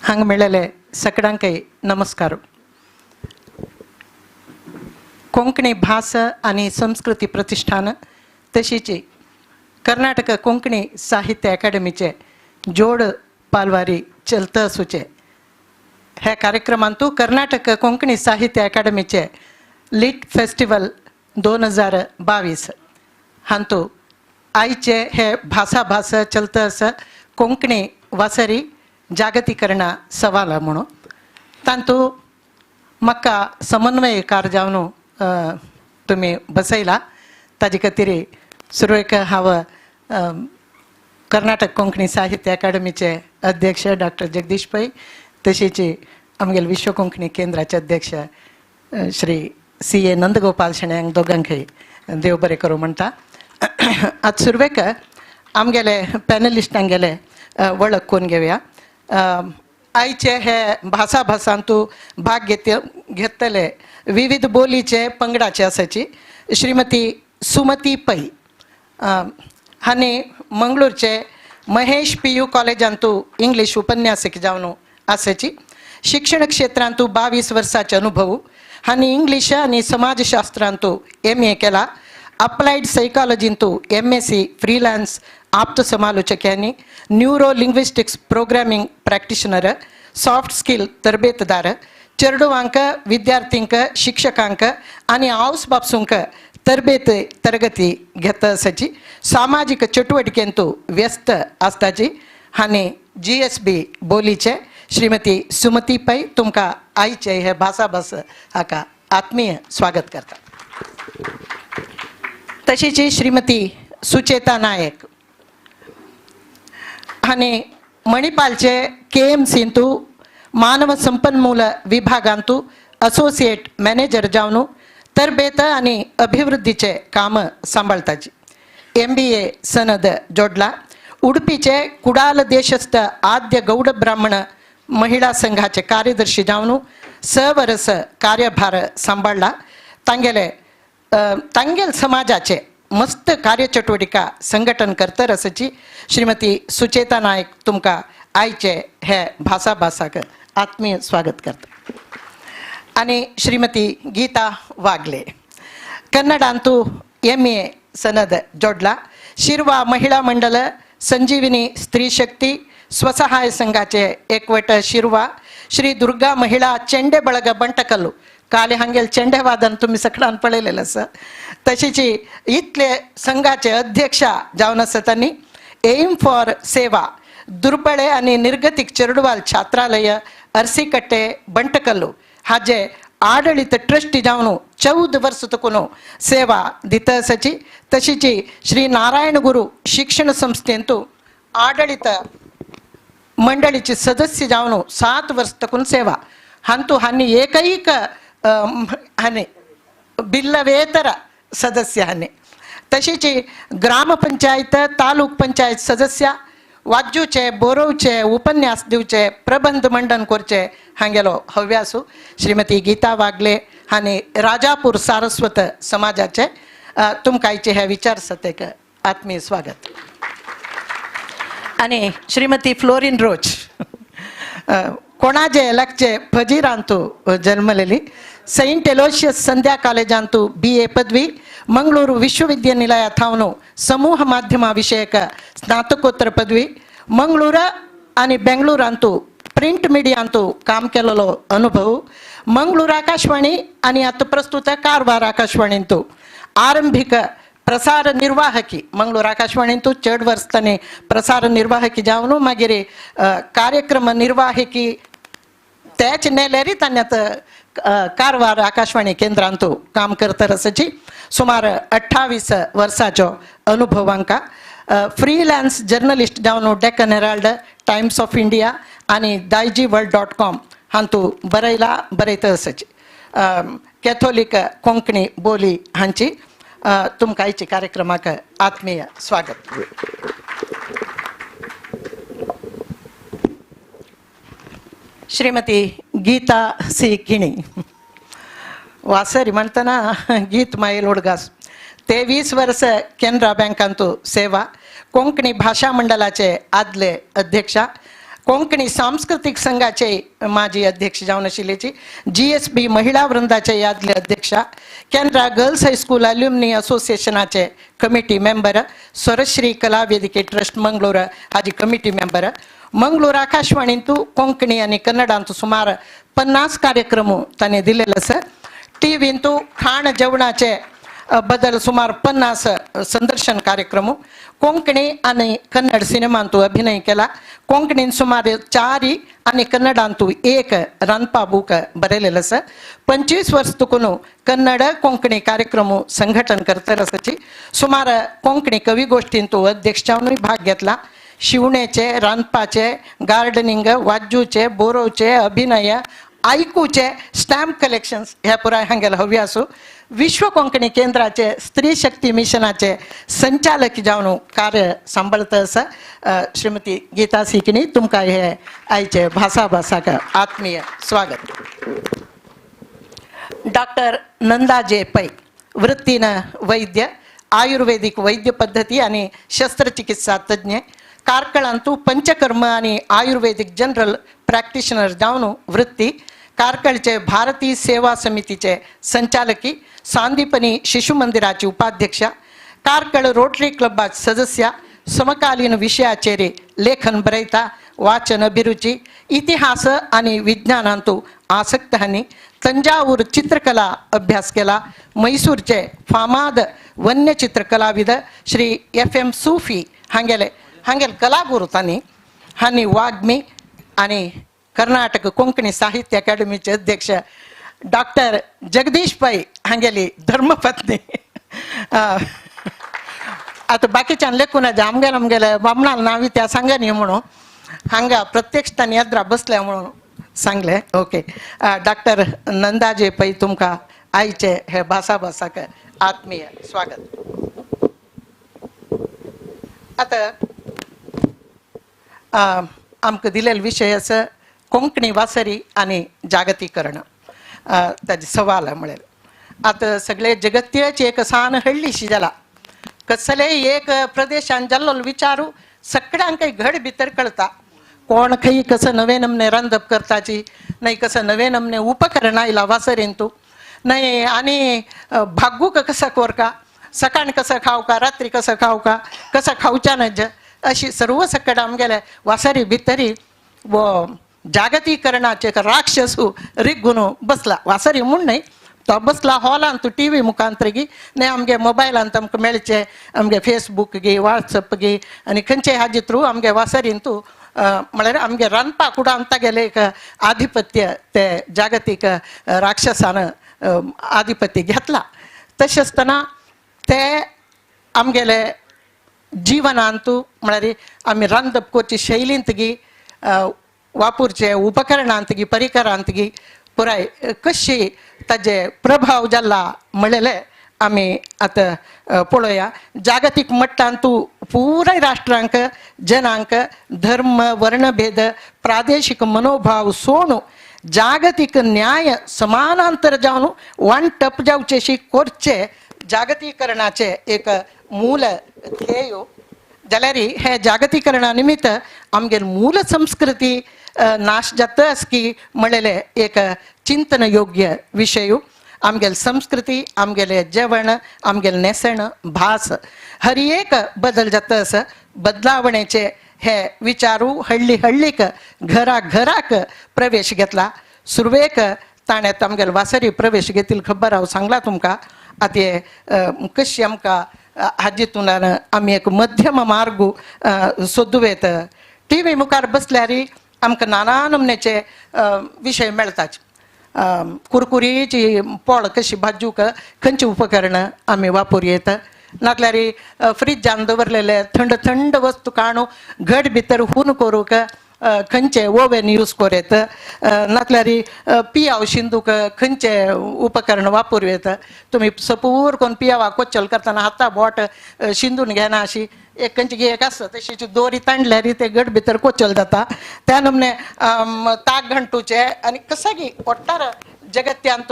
हांगा मेळिल्ले सगळ्यांकय नमस्कार. कोंकणी भास आनी संस्कृती प्रतिष्ठान तशीच कर्नाटक कोंकणी साहित्य अकादमीचे जोड पालवारी चलत आसूचे ह्या कार्यक्रमांतू कर्नाटक कोंकणी साहित्य अकादमीचे लीट फेस्टिवल 2022 हांतू आयचे हे भासा भास चलत आसा कोंकणी वासरी जागतीकरणा सवाल म्हणून तांतू म्हाका समन्वयकार जावन तुमी बसयला. ताजे खातीर सुरवेक हांव कर्नाटक कोंकणी साहित्य अकादमीचे अध्यक्ष डॉक्टर जगदीश पै, तशीच आमगेले विश्व कोंकणी केंद्राचे अध्यक्ष श्री सी ए नंदगोपाल शेणयांक दोगांकय देव बरें करूं म्हणटा. आतां सुरवेक आमगेले पॅनलिस्टांगेले वळख करून घेवया. आयचे हे भासा भासांतू भाग घेतले विविध बोलीचे पंगडाचे आसाची श्रीमती सुमती पै हांणी मंगळूरचे महेश पी यू कॉलेजांतू इंग्लीश उपन्यासक जावन आसाची. शिक्षण क्षेत्रांतू 22 वर्साचे अनुभव. हांणी इंग्लीश आनी समाजशास्त्रांतू एम ए केला. अप्लायड सायकॉलॉजींतू एम एस सी फ्रीलान्स आप्त समालोचक्यांनी, neuro linguistics programming practitioner, soft skill तरबेतदार, चेडवांक विद्यार्थींक शिक्षकांक आनी हावस बापसूंक तरबेत तरगती घेता आसाची. सामाजीक चटुवटिकेंतू व्यस्त आसताची. आनी जी एस बी बोलीचे श्रीमती सुमती पै तुमकां आयचे हे भासाभास हाका आत्मीय स्वागत करता. तशीच श्रीमती सुचेता नायक आनी मणिपालचे के एम सींतू मानव संपन्मूल विभागांतू असोसिएट मॅनेजर जावन तरबेत आनी अभिवृद्धीचे काम सांबाळताची. एम बी ए सनद जोडला. उडपीचे कुडाल देशस्थ आद्य गौड ब्राह्मण महिळा संघाचे कार्यदर्शी जावन 6 वर्स कार्यभार सांबाळला. तांगेले तांगेल समाजाचे मस्त कार्यचटुवटिका संघटन करतर आसाची. श्रीमती सुचेता नायक तुमकां आयचे हे भासाभासाक आत्मीय स्वागत करता. आनी श्रीमती गीता वागले कन्नडांतू एम ए सनद जोडला. शिरवा महिळा मंडळ, संजीवनी स्त्री शक्ती स्वसहाय संघाचे एकवट शिरवा, श्री दुर्गा महिळा चेंडे ಬಳಗ ಬಂಟಕಲ್ಲು, काले हांगेल चेंडे वादन तुमी सगळ्यान पळयलेलें आसा. तशीच इतले संघाचे अध्यक्ष जावन आसा. तांणी एम फॉर सेवा दुर्बळे आनी निर्गतीक चेरडुवाल छात्रालय अरसीकट्टे बंटकल्लू हाजे आडळीत ट्रस्टी जावन 14 वर्स तकून सेवा दिता आसाची. तशीच श्री नारायण गुरु शिक्षण संस्थेंतू आडळीत मंडळीचे सदस्य जावन 7 वर्स तकून सेवा हांतू हांणी एकैक हांणी बिल्लवेतर सदस्य हांणी. तशीच ग्रामपंचायत तालुक पंचायत सदस्य वाज्जूचे बोरोवचे उपन्यास दिवचे प्रबंध मंडन करचे हांगेलो हव्यासू. श्रीमती गीता वागले हांणी राजापूर सारस्वत समाजाचे तुमकां आयचे हे विचार सतेक आत्मीय स्वागत. आनी श्रीमती फ्लोरीन रोच कोणाजे लागचे फजीरांतू जन्मलेली. सैंट एलोशियस संध्या कॉलेजांतू बी ए पदवी, मंगळूರು ವಿಶ್ವವಿದ್ಯಾನಿಲಯ थावन समूह माध्यमा विषयक स्नातकोत्तर पदवी, मंगळूर आनी बेंगळुरांतू प्रिंट मिडियांतू काम केलेलो अनुभव, मंगळूर आकाशवाणी आनी आतां प्रस्तुत कारवार आकाशवाणींतू आरंभिक प्रसार निर्वाहकी, मंगळूर आकाशवाणींतू चड वर्स ताणें प्रसार निर्वाहकी जावन मागीर कार्यक्रम निर्वाहकी त्याच नेल्यारी ताणें आतां कारवार आकाशवाणी केंद्रांतू काम करता आसाची. सुमार 28 वर्साचो अनुभव हांकां. फ्रीलान्स जर्नलिस्ट जावन Deccan Herald, Times of India आनी दायजी वर्ल्ड डॉट कॉम हांतू बरयला बरयता आसाची. कॅथोलीक कोंकणी बोली हांची तुमकां आयच्या कार्यक्रमाक आत्मीय स्वागत. श्रीमती गीता सी किणी वासरी म्हणटना गीत मायल उडगास 23 वर्स केनरा बँकांतू सेवा, कोंकणी भाशा मंडळाचे आदले अध्यक्षा, कोंकणी सांस्कृतिक संघाचे माजी अध्यक्ष जावन आशिल्ल्याची, GSB महिला वृंदाचे यादले अध्यक्षा, केनरा गर्ल्स हायस्कूल अल्युमनी असोसिएशनाचे committee member, Swarashree Kala Vedike trust Mangalore हाजी कमिटी मेंबर, मंगळूर आकाशवाणींतू कोंकणी आनी कन्नडांतू सुमार 50 कार्यक्रम ताणें दिलेले आसा. टी व्हींतू खाण जेवणाचे बदल सुमार 50 संदर्शन कार्यक्रम, कोंकणी आनी कन्नड सिनेमांतू अभिनय केला. कोंकणीन सुमार 4 आनी कन्नडांतू 1 रांदपा बूक बरयलेलो आसा. 25 वर्स तुकून कन्नड कोंकणी कार्यक्रम संघटन करतले आसाची. सुमार कोंकणी कवी गोष्टींतू अध्यक्ष जावनूय भाग घेतला. शिवणेचे, रांदपाचे, गार्डनिंग, वाज्जूचे, बोरोवचे, अभिनय, आयकूचे, स्टॅम्प कलेक्शन्स ह्या पुराय हांगेले हवी आसूं. विश्व कोंकणी केंद्राचे स्त्री शक्ती मिशनाचे संचालक जावन कार्य सांबाळत आसा. श्रीमती गीता सिकणी, तुमकां हे आयचे भासा भासाक आत्मीय स्वागत. डॉक्टर नंदा जे पै, वृत्तीन वैद्य, आयुर्वेदिक वैद्य पद्धती आनी शस्त्रचिकित्सा तज्ञ, कार्कळांतू पंचकर्म आनी आयुर्वेदिक जनरल प्रॅक्टिशनर जावन वृत्ती, कार्कळचे भारतीय सेवा समितीचे संचालकी, सांदीपनी शिशु मंदिराची उपाध्यक्षा, कार्कळ रोटरी क्लबाचे सदस्य, समकालीन विशयाचेर लेखन बरयता, वाचन अभिरुची, इतिहास आनी विज्ञानांतू आसक्त हांणी तंजावूर चित्रकला अभ्यास केला. मैसूरचे फामाद वन्यचित्र कलाविद श्री FM सूफी हांगेले हांगेले कलागुरू तांणी हांणी वाग्मी आनी कर्नाटक कोंकणी साहित्य अकादमीचे अध्यक्ष डॉक्टर जगदीश पै हांगेली धर्मपत्नी. आतां बाकीच्यान लेखून आमगेले आमगेले बामणाल नांव त्या सांगा न्ही म्हणून हांगा प्रत्यक्ष तांणी येद्रा बसल्या म्हणून सांगले. ओके, डॉक्टर नंदाजे पै, तुमकां आयचे हे भासा भासाक आत्मीय स्वागत. आतां आमकां दिलेलो विशय आसा कोंकणी वासरी आनी जागतीकरण, ताजे सवाल म्हळ्यार आतां सगळे जगत्याची एक सान हळ्ळीशी जाला. कसलेय एक प्रदेशान जाल्लो विचारू सगळ्यांकय घड भितर कळता. कोण खंय कसं नवे नमने रांदप करताची नाही, कसं नवे नमने उपकरण आयला वासरेन तूं नाही, आनी भागूक कसं कोरका, सकाळ कसं खाव का, रात्री कसं खाव का, कसं खावच्या नज, अशी सर्व सकट आमगेले वासरी भितरी व जागतीकरणाचे एक राक्षसू रिगून बसला. वासरी म्हूण न्हय, तो बसला हॉलान तूं टी व्ही मुखांतरगी न्हय, आमगे मोबायलान आमकां मेळचे, आमगे फेसबूक गी, वॉट्सअप गी आनी खंयचे हाजे थ्रू आमगे वासरीन तूं म्हळ्यार आमगे रांदपा कुडान तागेलें एक आधिपत्य ते जागतीक राक्षसान आधिपत्य घेतला. तशें आसतना ते आमगेले जिवनांतू म्हळ्यार आमी रांदप करची शैलींत गी, वापरचे उपकरणांत गी, परिकरांत गी पुराय कशी ताजे प्रभाव जाला म्हणलेले आमी आतां पळोवया. जागतीक मट्टांतू पुराय राष्ट्रांक, जनांक धर्म, वर्णभेद, प्रादेशीक मनोभाव सोडून जागतीक न्याय समानांतर जावन वांटप जावचेशी करचे जागतीकरणाचे एक मूल ध्येय. जाल्यार हे जागतीकरणा निमित्त आमगेर मूल संस्कृती नाश जाता की म्हणलेले एक चिंतन योग्य विशय. आमगेले संस्कृती, आमगेले जेवण, आमगेले न्हेसण, भास हर एक बदल जाता आसा. बदलावणेचे हे विचारू हळ्ळी हळ्ळीक घरा घराक प्रवेश घेतला. सुरवेक ताणें आमगेले वासरी प्रवेश घेतील खबर हांव सांगला तुमकां. आतां कशी आमकां हाजेतून आमी एक मध्यम मार्ग सोदूं येता. टी व्ही मुखार बसल्यार आमकां नाना नमनेचे विशय मेळटात. कुरकुरीची पोळ कशी भाजूक खंयची उपकरणां आमी वापरूं येता, नासल्यार फ्रिजान दवरलेले थंड थंड वस्तू काडून घट भितर हून करूंक खंयचे ओवन यूज करूं येता, नासल्यार पियाव शिंदूक खंयचे उपकरण वापरूं येता. तुमी सपूर कोण पियावा कोचल करतना हाता बोट शिंदून घेना अशी एक खंयची एक आसता तशी दोरी ताणल्यार ते घट भितर कोचल जाता. त्या नमने ताक घंटूचे आनी कसागी ओट्टार जगत्यांत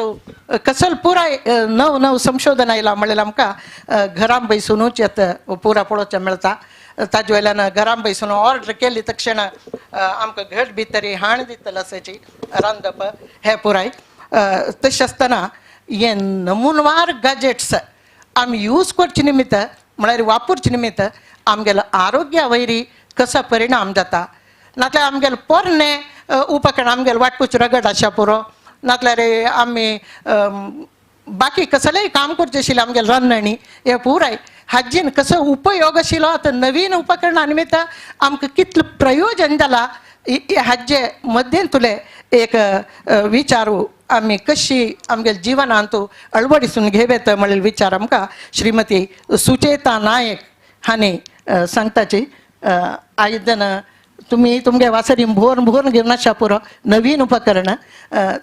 कसल पुराय नव नव संशोधन आयला म्हणल्यार आमकां घरां बैसुनूच येता पुरा पळोवचें मेळटा. ताजे वयल्यान घरान बसून ऑर्डर केली तक्षण आमकां घट भितरी हाण दितलो असाची रांदप हें पुराय. तशें आसतना हे नमुनवार गॅजेट्स आमी यूज करचे निमित्त म्हळ्यार वापरचे निमित्त आमगेलो आरोग्या वयरी कसो परिणाम जाता. नातल्यार आमगेले पोरणे उपकरण आमगेले वाटपूच रगड आशा पुरो, नातल्यार आमी बाकी कसलेय काम करचें आशिल्लें आमगेले रांदणी हे पुराय हाजेन कसो उपयोग आशिल्लो. आतां नवीन उपकरणा निमित्त आमकां कितलें प्रयोजन जाला हाजे मध्यंतुले एक विचारू आमी कशी आमगे जिवनांत अळवडिसून घेवेत म्हणलेले विचार आमकां श्रीमती सुचेता नायक हांणी सांगताची. आयदन तुमी तुमगे वासरी भोवन भोवन घेवन आशा पुरो नवीन उपकरण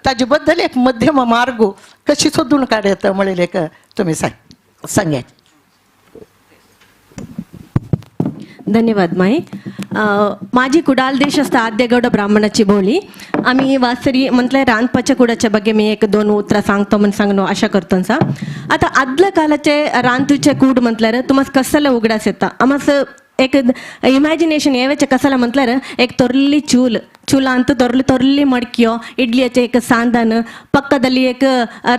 ताजे बद्दल एक मध्यम मार्ग कशी सोदून काडयत म्हणलेले एक तुमी सांगात. धन्यवाद माई. माझी कुडाल देशस्थ आद्यगौड ब्राह्मणाची बोली. आम्ही वासरी म्हटलं रांदपाच्या कुडाच्या ಬಗ್ಗೆ मी एक दोन उतरां सांगतो म्हण सांगनो आशा करतो सा. आता आदल्या कालाचे रांदूचे कूड म्हटल्यार तुमकां कसले उगडास येता? आमास एक इमॅजिनेशन येवेचे कसाला म्हटल्यार एक तोरली चूल, चुलांत तोरली तोरली मडक्यो, इडलियाचे एक सांदन, पक्कದಲ್ಲಿ एक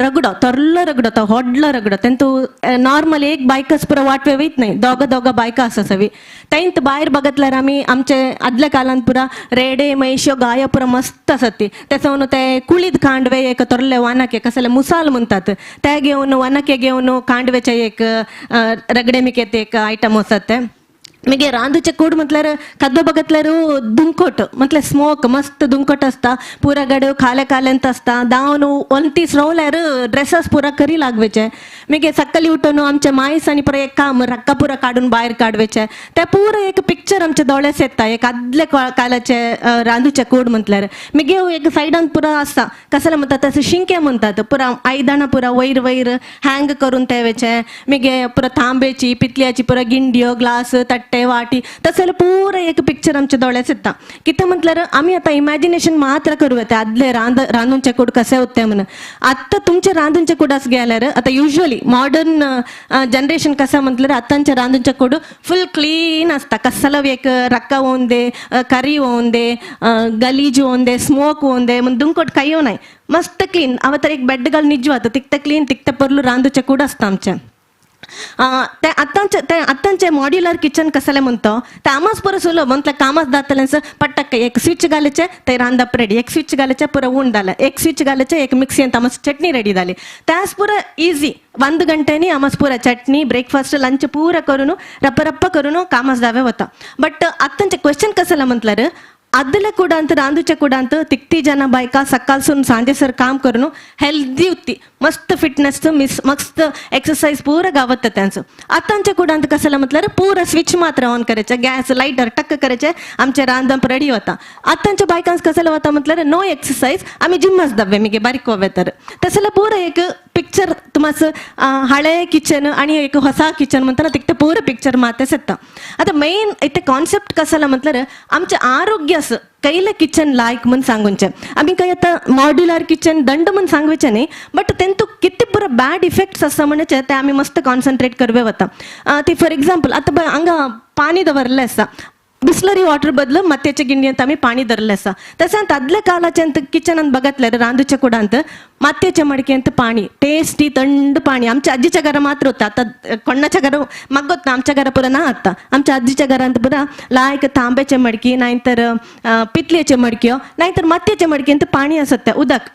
रगडो, तोरलो रगडो, तो व्हडलो रगडो. तेंतू नॉर्मल एक बायकच पुरो वाटवे वयत न्हय, दोगां दोगां बायकां आसा सवी. तेंत भायर बघतल्यार आमी आमचे आदल्या काळांत पुरा रेडे म्हैश्यो गायो पुरा मस्त आसात ती. तेचो ते कुळीद कांडवे एक तोरले वानाके कसले मुसाल म्हणतात ते घेवन वानाके घेवन कांडवेचे एक रगडे मिकेत एक आयटम आसात ते. मागीर रांदूचे कूड म्हटल्यार कद्दो बघतल्यार दुंकोट म्हटल्यार स्मोक मस्त दुंकोट आसता, पुरा गडे खाले खालेंत आसता. धांवन वणतीस रावल्यार ड्रेसस पुरा करी लागवेचे. मागीर सकाळी उठून आमच्या मायस आनी पुरा एक काम रक्का पुरा काडून भायर काडवेचे. ते पुरा एक पिक्चर आमच्या दोळ्यास येता एक आदले काळाचे रांदूचे कूड म्हटल्यार. मागीर एक सायडान पुरा आसता कसले म्हणतात तशें शिंके म्हणतात, पुरा आयदनां पुरा वयर वयर हँग करून तेवेचे. मागीर पुरा तांब्याची पितल्याची पुरा गिंड्यो ग्लास तट्टे वाटी तसले पुरा एक पिक्चर आमच्या दोळ्यास येता. कितें म्हटल्यार आमी आतां इमॅजिनेशन मात्र करूं येता आदले रांदूचे कूड कशें उत्ते म्हणून. आतां तुमचे रांदूचे कुडास गेल्यार आतां युजली मॉडर्न जनरेशन कशें म्हटल्यार आतांचे रांदूचे कूड फूल क्लीन आसता, कसलो एक रक्का होवन, करी होवन, गलीज होवन, स्मोक होवन म्हण दुंकोट कांय नाय, मस्त क्लीन. हांव तर एक बेड घालून निजवाता तिकते क्लीन तिकते पर्लू रांदूचे कूड आसता आमचें. ते आतांचे ते आतांचे मॉड्युलर किचन कसले म्हणतो ते आमाच पुरो सुलभ म्हटल्यार कामाच जातलें पट्टक्क एक स्विच घालचे ते रांदप रेडी, एक स्विच घालचे पुरो ऊण जालें, एक स्विच घालचे एक मिक्सींत आमस चटणी रेडी जाली. त्याच पुरो इजी 1 गंटेनी आमस पुरा चटणी ब्रेकफास्ट लंच पुरा करून रप्प रप्प करून कामास दावे वता. बट आतांचे क्वेश्चन कसले म्हटल्यार आदल्या कुडांत रांदूच्या कुडांत तिकती जन बायका सकाळसून सांजेसर काम करून हेल्दी उत्ती, मस्त फिटनेस मिस मस्त एक्सरसाइज पुरा गावत त्यांचं. आतांच्या कुडांत कसं म्हटल्यार पुरा स्विच मात्र ऑन करायचे, गॅस लायटर टक्क करायचे, आमचे रांदप रेडी होता. आतांच्या बायकांस कसं होता म्हटल्यार नो एक्सरसाइज, आमी जिम्माच दावे मिगे बारीक होवे तर तसं पुरा एक पिक्चर तुमास हळे किचन आणि एक ಹೊಸ किचन म्हणताना तिकटे पुरा पिक्चर मातेच येता. आता मेन इथे कॉन्सेप्ट कसाला म्हटल्यार आमचे आरोग्य असं कैले किचन लायक म्हण सांगूचे. आमी काय आता मॉड्युलर किचन दंड म्हण सांगचे न्ही, बट तेंतू किती पुरा बॅड इफेक्ट्स आसा म्हणचे ते आमी मस्त कॉन्सन्ट्रेट करवे वता. ती फॉर एक्झाम्पल आतां पळय हांगा पाणी दवरलें आसा, बिस्लरी वॉटर बदल मत्याच्या गिंडयेंत आमी पाणी धरलें आसा. तशेंच आदल्या काळाच्या किचनांत बघतल्यार रांदूच्या कुडांत मातयेच्या मडकेंत पाणी टेस्टी थंड पाणी आमच्या आजीच्या घरा मात्र होता. आतां कोणाच्या घरा मागत ना, आमच्या घरा पुरा ना. आतां आमच्या आजीच्या घरांत पुरा लायक तांब्याचे मडकी नाहीतर पितलेचे मडक्यो नाहीतर मातयेच्या मडकेंत पाणी आसत तें उदक.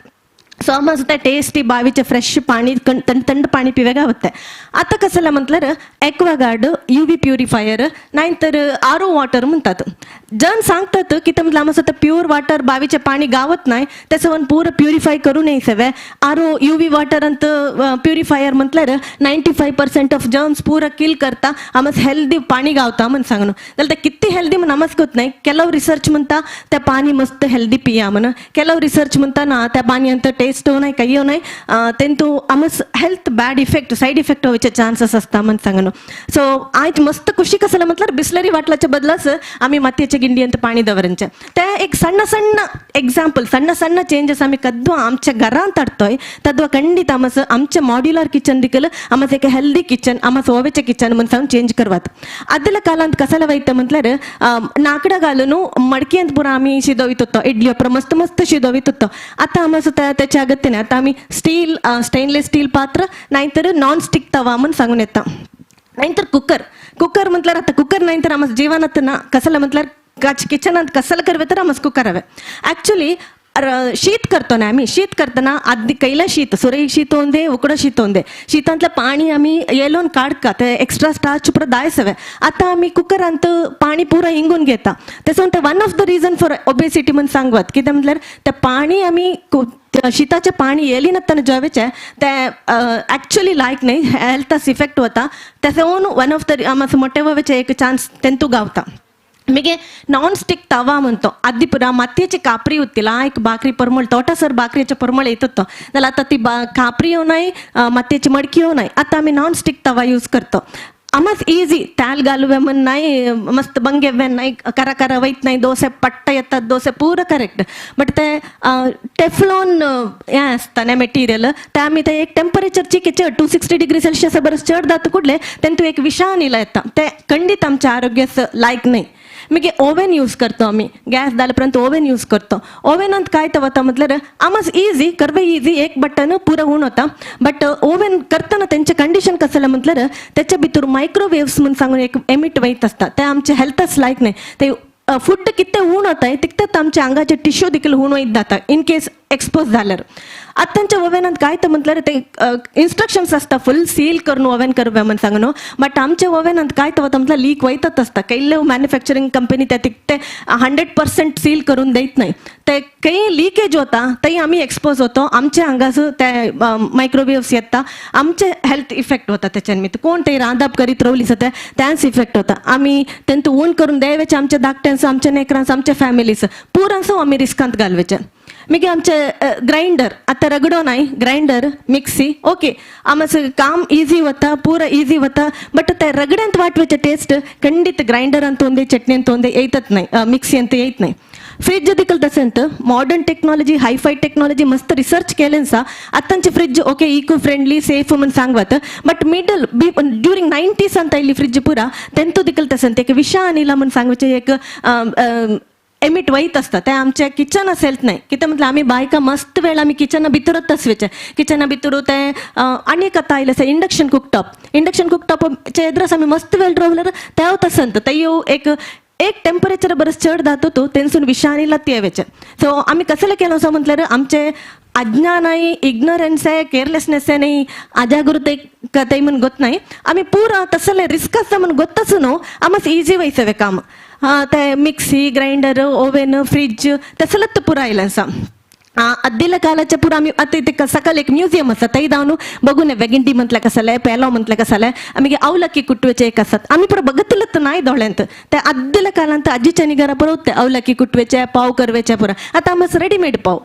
सो आमी सुद्दां टेस्टी बावीचे फ्रेश पाणी थंड थंड पाणी पिवे गावते. आतां कसं म्हटल्यार एक्वागार्ड UV purifier नाहीतर आर ओ वॉटर म्हणतात. जण सांगतात की ते म्हटलं आम्हाला प्युअर वॉटर बावीचे पाणी गावत नाही, त्याचं पुरं प्युरिफाय करू नये सवे आर ओ UV water अंत प्युरिफायर म्हटल्यार 95% ऑफ जर्म्स पुरा किल करता, आमच हेल्दी पाणी गावता म्हण सांगणं. जाल्यार ते किती हेल्दी म्हण आमच कळत नाही. ಕೆಲವು रिसर्च म्हणता त्या पाणी मस्त हेल्दी पिया म्हण, ಕೆಲವು रिसर्च म्हणता ना त्या पाणी अंत टेस्ट टेस्ट नाही, काही नाही. तेंतू आमस health bad effect, side effect होवचे चान्सेस असता म्हण सांगनो. सो आयज मस्त खुशी कसं म्हटल्यार बिस्लरी बाटलाच्या बदलाच आमी मातयेच्या गिंडी अंत पाणी दवरचे. ते एक सಣ್ಣ ಸಣ್ಣ ಎಕ್ಸಾಂಪಲ್, ಸಣ್ಣ ಸಣ್ಣ ಚೇಂಜಸ್ आमी कद्दू आमच्या घरांत हाडतोय तद्वा खंडीत आमस आमच्या मॉड्युलर किचन दिकल आमस एक हेल्दी किचन, आमस ओवेचे किचन म्हण सांग चेंज करवात. आदल्या कालांत कसाला वयता म्हटल्यार नाकडा घालून मडकेंत पुरा आमी शिदोवित होतो, इडली अप्र मस्त मस्त शिदोवित होतो. आता आमस त्याच्या अगत्य नाही. आता आमी स्टील, स्टेनलेस स्टील पात्र नाहीतर नॉन स्टिक तवा म्हण सांगून येता. नाहीतर कुकर. कुकर म्हटल्यार आता कुकर नाहीतर आमस जीवनात ना. कसला म्हटल्यार काच किचनात कसल करवे तर आमस कुकर हवे. ॲक्च्युली शीत करतो ना आम्ही, शीत करताना आधी कैला शीत, सुरई शीत होऊन दे, उकडं शीत होऊन दे, शीतांतलं पाणी आम्ही येलोन काडका, ते एक्स्ट्रा स्टार्च पुरा दायसवे. आता आम्ही कुकरांत पाणी पुरा हिंगून घेता. तसं ते one of the reason for obesity म्हण सांगवत. कितें म्हटल्यार ते पाणी आमी शिताचें पाणी येली नासतना जेवेचें ते ॲक्च्युली लायक नाही, हेल्थास इफेक्ट वता. तें वन ऑफ the आमस मोठे ववेचे एक चान्स तेंतू गावता. ಮಗೆ ನಾನ್ ಸ್ಟಿಕ್ ತವಾ म्हणतो. आधी पुरा मातयेची कापरी होती, एक भाकरी परमळ, तोटासर भाकरीचे परमळ येत होतो. जाल्यार आता ती कापरी येऊ नाही, मातयेची मडकी येऊ नाही. आता आम्ही नॉन स्टिक तवा यूज करतो. आमच इझी, त्याल घालुवे म्हण नाही, मस्त बंगेवे नाही, करा करा वयत नाही, दोसे पट्ट येतात, दोसे पुरा करेक्ट. बट ते टेफ्लॉन हें आसता न्ही मटेरियल, ते आमी ते एक टेम्परेचर चिके चड 260 डिग्री सेल्सियस बरस चड जाता कुडले तेंतू एक विशान इला येता, ते खंडीत आमच्या आरोग्यास लायक नाही. मागीर ओव्हन यूज करतो आमी. गॅस जाले उपरांत ओव्हन यूज करतो. ओव्हनांत काय तर वता म्हटल्यार आमस इझी करवे, इझी, एक बटन पुरा हून वता. बट ओव्हन करतना तेंचे कंडिशन कसलें म्हटल्यार त्याच्या भितर मायक्रोवेव्स म्हूण सांगून एक एमिट वयत आसता, ते आमच्या हेल्थास लायक नाही. ते फूड कितें हून वताय तितकेच आमच्या आंगाचे टिश्यू देखील हून वयत जाता इन केस एक्सपोज जाल्यार. आतांच्या ओव्हनांत काय तर म्हटल्यार ते इन्स्ट्रक्शन्स आसता, फुल सील करून ओव्हन करवे म्हण सांगू न्हू. बट आमच्या ओव्हनांत काय तर वता म्हटल्यार लीक वयतच आसता. कैल्ले मॅन्युफॅक्चरींग कंपनी त्या तिकते 100% सील करून देत नाही. ते काही लिकेज होता तरी आमी एक्सपोज होतो, आमच्या आंगास ते मायक्रोवेव्स येता, आमचे हेल्थ इफेक्ट होता. त्याच्या निमित्त कोण ते रांदप करीत रावली सध्या त्याच इफेक्ट होता. आमी तेंतू ऊन करून द्यावेचे आमच्या धाकट्यांचो, आमच्या नेकरांचो, आमच्या फॅमिलीचो पुरांचो आमी रिस्कांत घालवेचे. मागीर आमचे ग्रायंडर, आतां रगडो नाही, ग्रायंडर, मिक्सी, ओके, आमचं काम इझी वता, पुरा इझी वता. बट ते रगड्यांत वाटवेचे टेस्ट खंडीत ग्रायंडरांत ಒಂದೇ, चटणींत ಒಂದೇ येतच नाही, मिक्सी अंत येत नाही. फ्रीज देखील तसेंत मॉडर्न टेक्नॉलॉजी, हायफाय टेक्नॉलॉजी, मस्त रिसर्च केलें सा. आतांचे fridge okay, eco friendly, safe म्हण सांगवत. But middle be during 90s ಅಂತ ಇಲ್ಲಿ फ्रिज पुरा तेंतू देखील तसेंत एक विषान म्हण सांगचे एक एमिट वयत आसता, ते आमच्या किचन हेल्थ नाही. कितें म्हटल्यार आमी बायकां मस्त वेळ आमी किचना भितरूच आसवेचे. किचना भितर ते आनी एक आतां आयलें आसा इंडक्शन कुकटॉप. इंडक्शन कुकटॉपचे एद्रस आमी मस्त वेळ रावल्यार तेव तसंत तेयो एक एक टेम्परेचर बरस चड जाता तो तेनसून विशानी लत्ती येवेचे. सो आमी कसले केलं असं म्हटल्यार आमचे अज्ञानाय, इग्नोरन्स आहे, केअरलेसनेस आहे नाही, अजागृत कथाय म्हण गोत नाही. आमी पुरा तसले रिस्क आसा म्हण गोत्तच न्हू, आमस इजी वयसवे काम. ते मिक्सी, ग्रायंडर, ओव्हन, फ्रीज तसलेच पुरा आयलें आसा. आदल्या काळाच्या पुरा आमी आतां ते सकाळ एक म्युझियम आसा, थंय धांवन बघून येवया गिंडी म्हटल्या कसले, पेलो म्हटल्या कसले, आमी ಅವಲಕ್ಕಿ ಕುಟ್ಟುವೆಚೆ एक आसात. आमी पुरा बघतलत नाही दोळ्यांत. ते आदल्या काळांत आजीच्या घरा पुरा ते अवलकी कुटवेचे, पाव करवेचे पुरा. आतां आमस रेडीमेड पाव.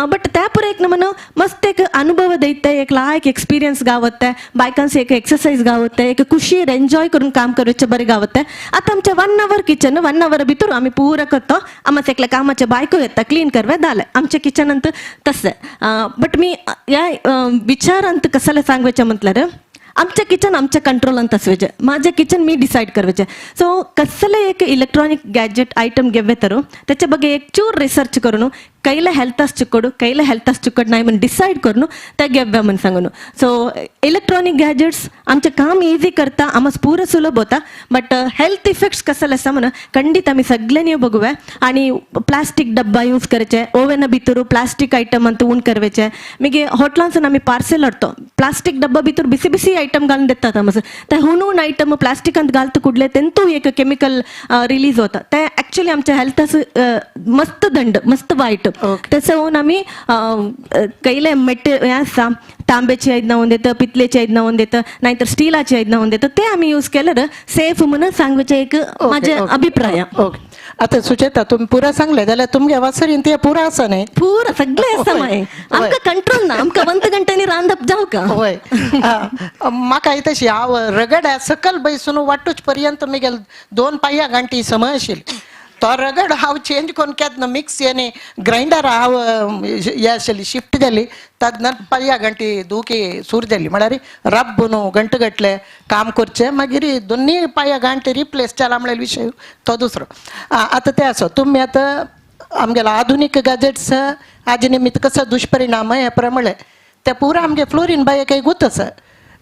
बट त्या पुरा एक नमन मस्त एक अनुभव देते, एक लायक एक्सपिरियन्स गावत, बायकांचे एक एक्सरसाइज गावत, एक खुशीर एन्जॉय करून काम करचे बरें गावत. आतां आमचे 1 hour kitchen, 1 hour भितर आमी पुरा करतो. आमचे एकल्या कामाचे बायको येता, क्लीन करवे, जालें. आमच्या किचनांत तसं. बट मी या विचारांत कसले सांगवेचे म्हटल्यार आमच्या किचन आमच्या कंट्रोलांत आसवेचे. माझे किचन मी डिसायड करवेचे. सो कसले एक इलेक्ट्रॉनिक गॅजेट आयटम घेवे तर त्याच्या ಬಗ್ಗೆ एक चूर रिसर्च करून, कैला हेल्थास चिक्कोಡು, कैला हेल्थास चिक्कोड नाही म्हण डिसायड करून ते घेव्या म्हण सांगून. सो इलेक्ट्रॉनिक गॅजेट्स आमचें काम इझी करता, आमस पुरा सुलभ होता. बट हेल्थ इफेक्ट्स कसले आसा म्हणून खंडीत आमी सगळ्यांनी बघूया. आणि प्लास्टीक डब्बा यूज करचे, ओव्हना भितर प्लास्टीक आयटम अंत उण करवेचे. मागीर हॉटलांसून आमी पार्सल हाडतो, प्लास्टीक डब्बा भितर बिसी बिसी आयटम घालून देतात आमस. ते हुनून आयटम प्लास्टिकांत घालता कुडले तेंतू एक केमिकल रिलीज होता, ते ॲक्च्युली आमच्या हेल्थास मस्त दंड, मस्त वायट. तसं होऊन आम्ही कैले मेटे हें आसा, तांब्याची आयदनां होवन देता, पितलेची आयदनां होवन देता, नाहीतर स्टिलाची आयदनां होवन देता, ते आमी यूज केल्यार सेफ म्हणून सांगपाचें एक माझे अभिप्राय. ओके. आतां सुचेता तुमी पुरा सांगलें जाल्यार तुमगे वासरीन ते पुरा आसा न्ही? पुरा सगळें आसा माय. आमकां कंट्रोल ना, आमकां वंत घंट्यांनी रांदप जावं का. वय, म्हाका तशी हांव रगड्या सकल बैसून वाटूच पर्यंत मिगेल दोन पांया गांठी समय आशिल्ली. तो रगड हांव चेंज करून केन्ना मिक्सी आनी ग्रायंडर हांव हे आशिल्ली शिफ्ट जाली तेन्ना पांया गांठी दुखी सूर जाली. म्हळ्यार रब्ब न्हू घंट घातले काम करचें, मागीर दोनूय पांया गांठी रिप्लेस जाला म्हळ्यार विशय तो दुसरो. आतां तें आसा. तुमी आतां आमगेलो आधुनीक गॅजेट्स हाजे निमित्त कसो दुश्परिणाम हें प्रमाणे ते पुरा आमगे फ्लोरीन बाये गुत आसा.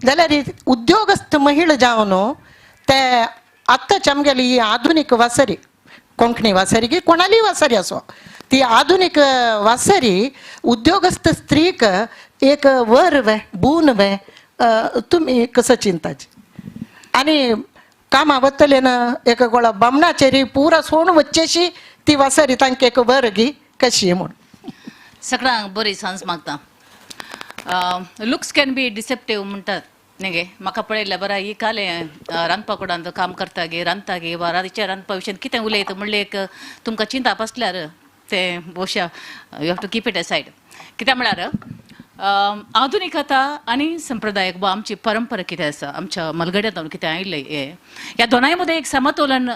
जाल्यार उद्योगस्थ महिला जावन न्हू ते आत्ताच आमगेली ही आधुनीक वासरी, कोंकणी वासरी की कोणाली वासरी आसो, ती आधुनीक वासरी उद्योगस्थ स्त्रीक एक वर वे बून वे, तुमी कसो चिंताची? आनी कामां वतले ना एका गोळा बामणाचेर पुरा सोण वच्चेशी ती वासरी तांकां एक वर गी कशी म्हूण. सगळ्यांक बरी सांज मागता. लुक्स can be deceptive म्हणटात न्ही गे. म्हाका पळयल्यार बरा ही कालें रांदपा कुडांत काम करता गे, रांदता गे वा रातीच्या रांदपा विशयान कितें उलयता म्हणलें एक तुमकां चिंताप आसल्यार तें भोवशा you have to keep it aside. कित्याक म्हळ्यार आधुनिकता आनी संप्रदायक वा आमची परंपरा कितें आसा, आमच्या मलगड्यांत कितें आयिल्लें हें, ह्या दोनाय मदें एक समतोलन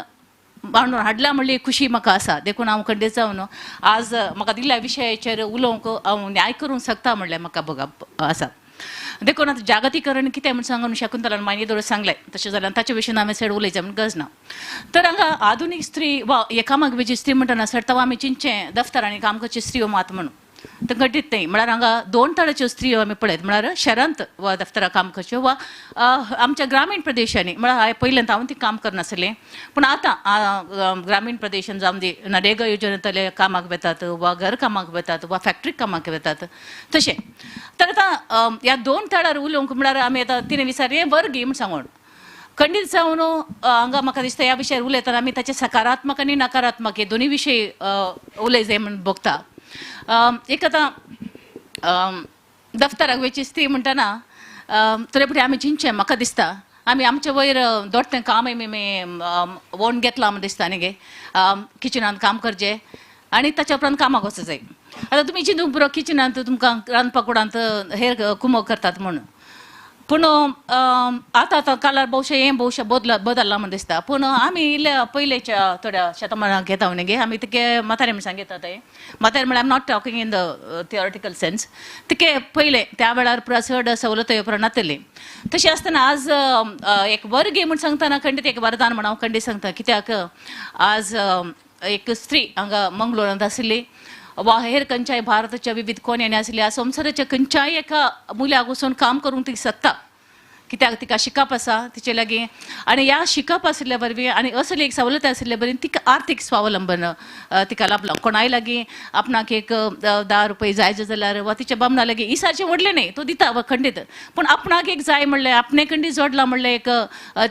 बांदून हाडला म्हणली खुशी म्हाका आसा. देखून हांव खंडीत जावन आज म्हाका दिल्ल्या विशयाचेर उलोवंक हांव न्याय करूंक शकता म्हणल्यार म्हाका बघा आसा. देखून आतां जागतीकरण कितें म्हण सांगून शकुंतलान मागीर दोळ सांगलें, तशें जाल्यार ताचे विशीं हांवें चड उलयचें म्हण गरज ना. तर हांगा आधुनीक स्त्री वा एकामाक वेची स्त्री म्हणटना सर तवा आमी चिंतचें दफ्तरांनी काम करची स्त्रियो मात म्हणून, तर घडीत न्ही. म्हळ्यार हांगा दोन तराच्यो स्त्रियो आमी पळयत, म्हळ्यार शहरांत वा दफ्तरां काम करच्यो वा आमच्या ग्रामीण प्रदेशांनी. म्हळ्यार हांवें पयल्यान हांव ती काम करनासलें, पूण आतां ग्रामीण प्रदेशान जावन दी नरेगा योजनेंतले कामाक वेतात वा घर कामाक वेतात वा फॅक्टरी कामाक वेतात तशें. तर आतां ह्या दोन तळार उलोवंक म्हळ्यार आमी आतां तिणें विचार हें वर्गी म्हण सांगून खंडीत जावन हांगा म्हाका दिसता ह्या विशयार उलयतना आमी ताचे सकारात्मक आनी नकारात्मक हे दोनूय विशय उलय जाय म्हण भोगता. एक आतां दफ्तराक वयची स्त्री म्हणटना थोडे फावटी आमी चिंतचें म्हाका दिसता आमी आमचे वयर दोडतें काम आमी वोण घेतलां म्हण दिसता न्ही गे. किचनांत काम करचें आनी ताच्या उपरांत कामाक वचूं जाय. आतां तुमी चिंतूंक पुरो किचनांत तुमकां रांदपा कुडांत हेर कुमक करतात म्हूण, पूण आतां आतां कालार भोवशें हें भोवशें बदल्लां म्हण दिसता. पूण आमी इल्ल्या पयलेच्या थोड्या शतमानाक घेता न्ही गे, आमी तिके म्हातारे म्हणसान घेता ते म्हातारे म्हळ्यार I am not talking in the theoretical sense, तिके पयलें त्या वेळार पुरा चड सवलती पुरा नातली. तशें आसतना आज एक वर्गी म्हण सांगतना खंडीत एक वरदान म्हण हांव खंडीत सांगता. कित्याक आज एक स्त्री हांगा मंगलोरांत आशिल्ली वा हेर खंयच्याय भारताच्या विविध कोन्यांनी आशिल्ली, आज संवसाराच्या खंयच्याय एका मुल्याक वचून काम करूंक ती शकता. कित्याक तिका शिकप आसा तिचे लागीं आनी ह्या शिकप आशिल्ल्या वरवीं आनी असली एक सवलत आशिल्ल्या वरवीं तिका आर्थीक स्वावलंबन तिका लाभलां. कोणाय लागीं आपणाक एक 10 रुपये जाय जाल्यार वा तिच्या बामणा लागीं इसाचें व्हडलें न्ही तो दिता वा खंडीत, पूण आपणाक एक जाय म्हणलें आपणे खंडीत जोडलां म्हणलें एक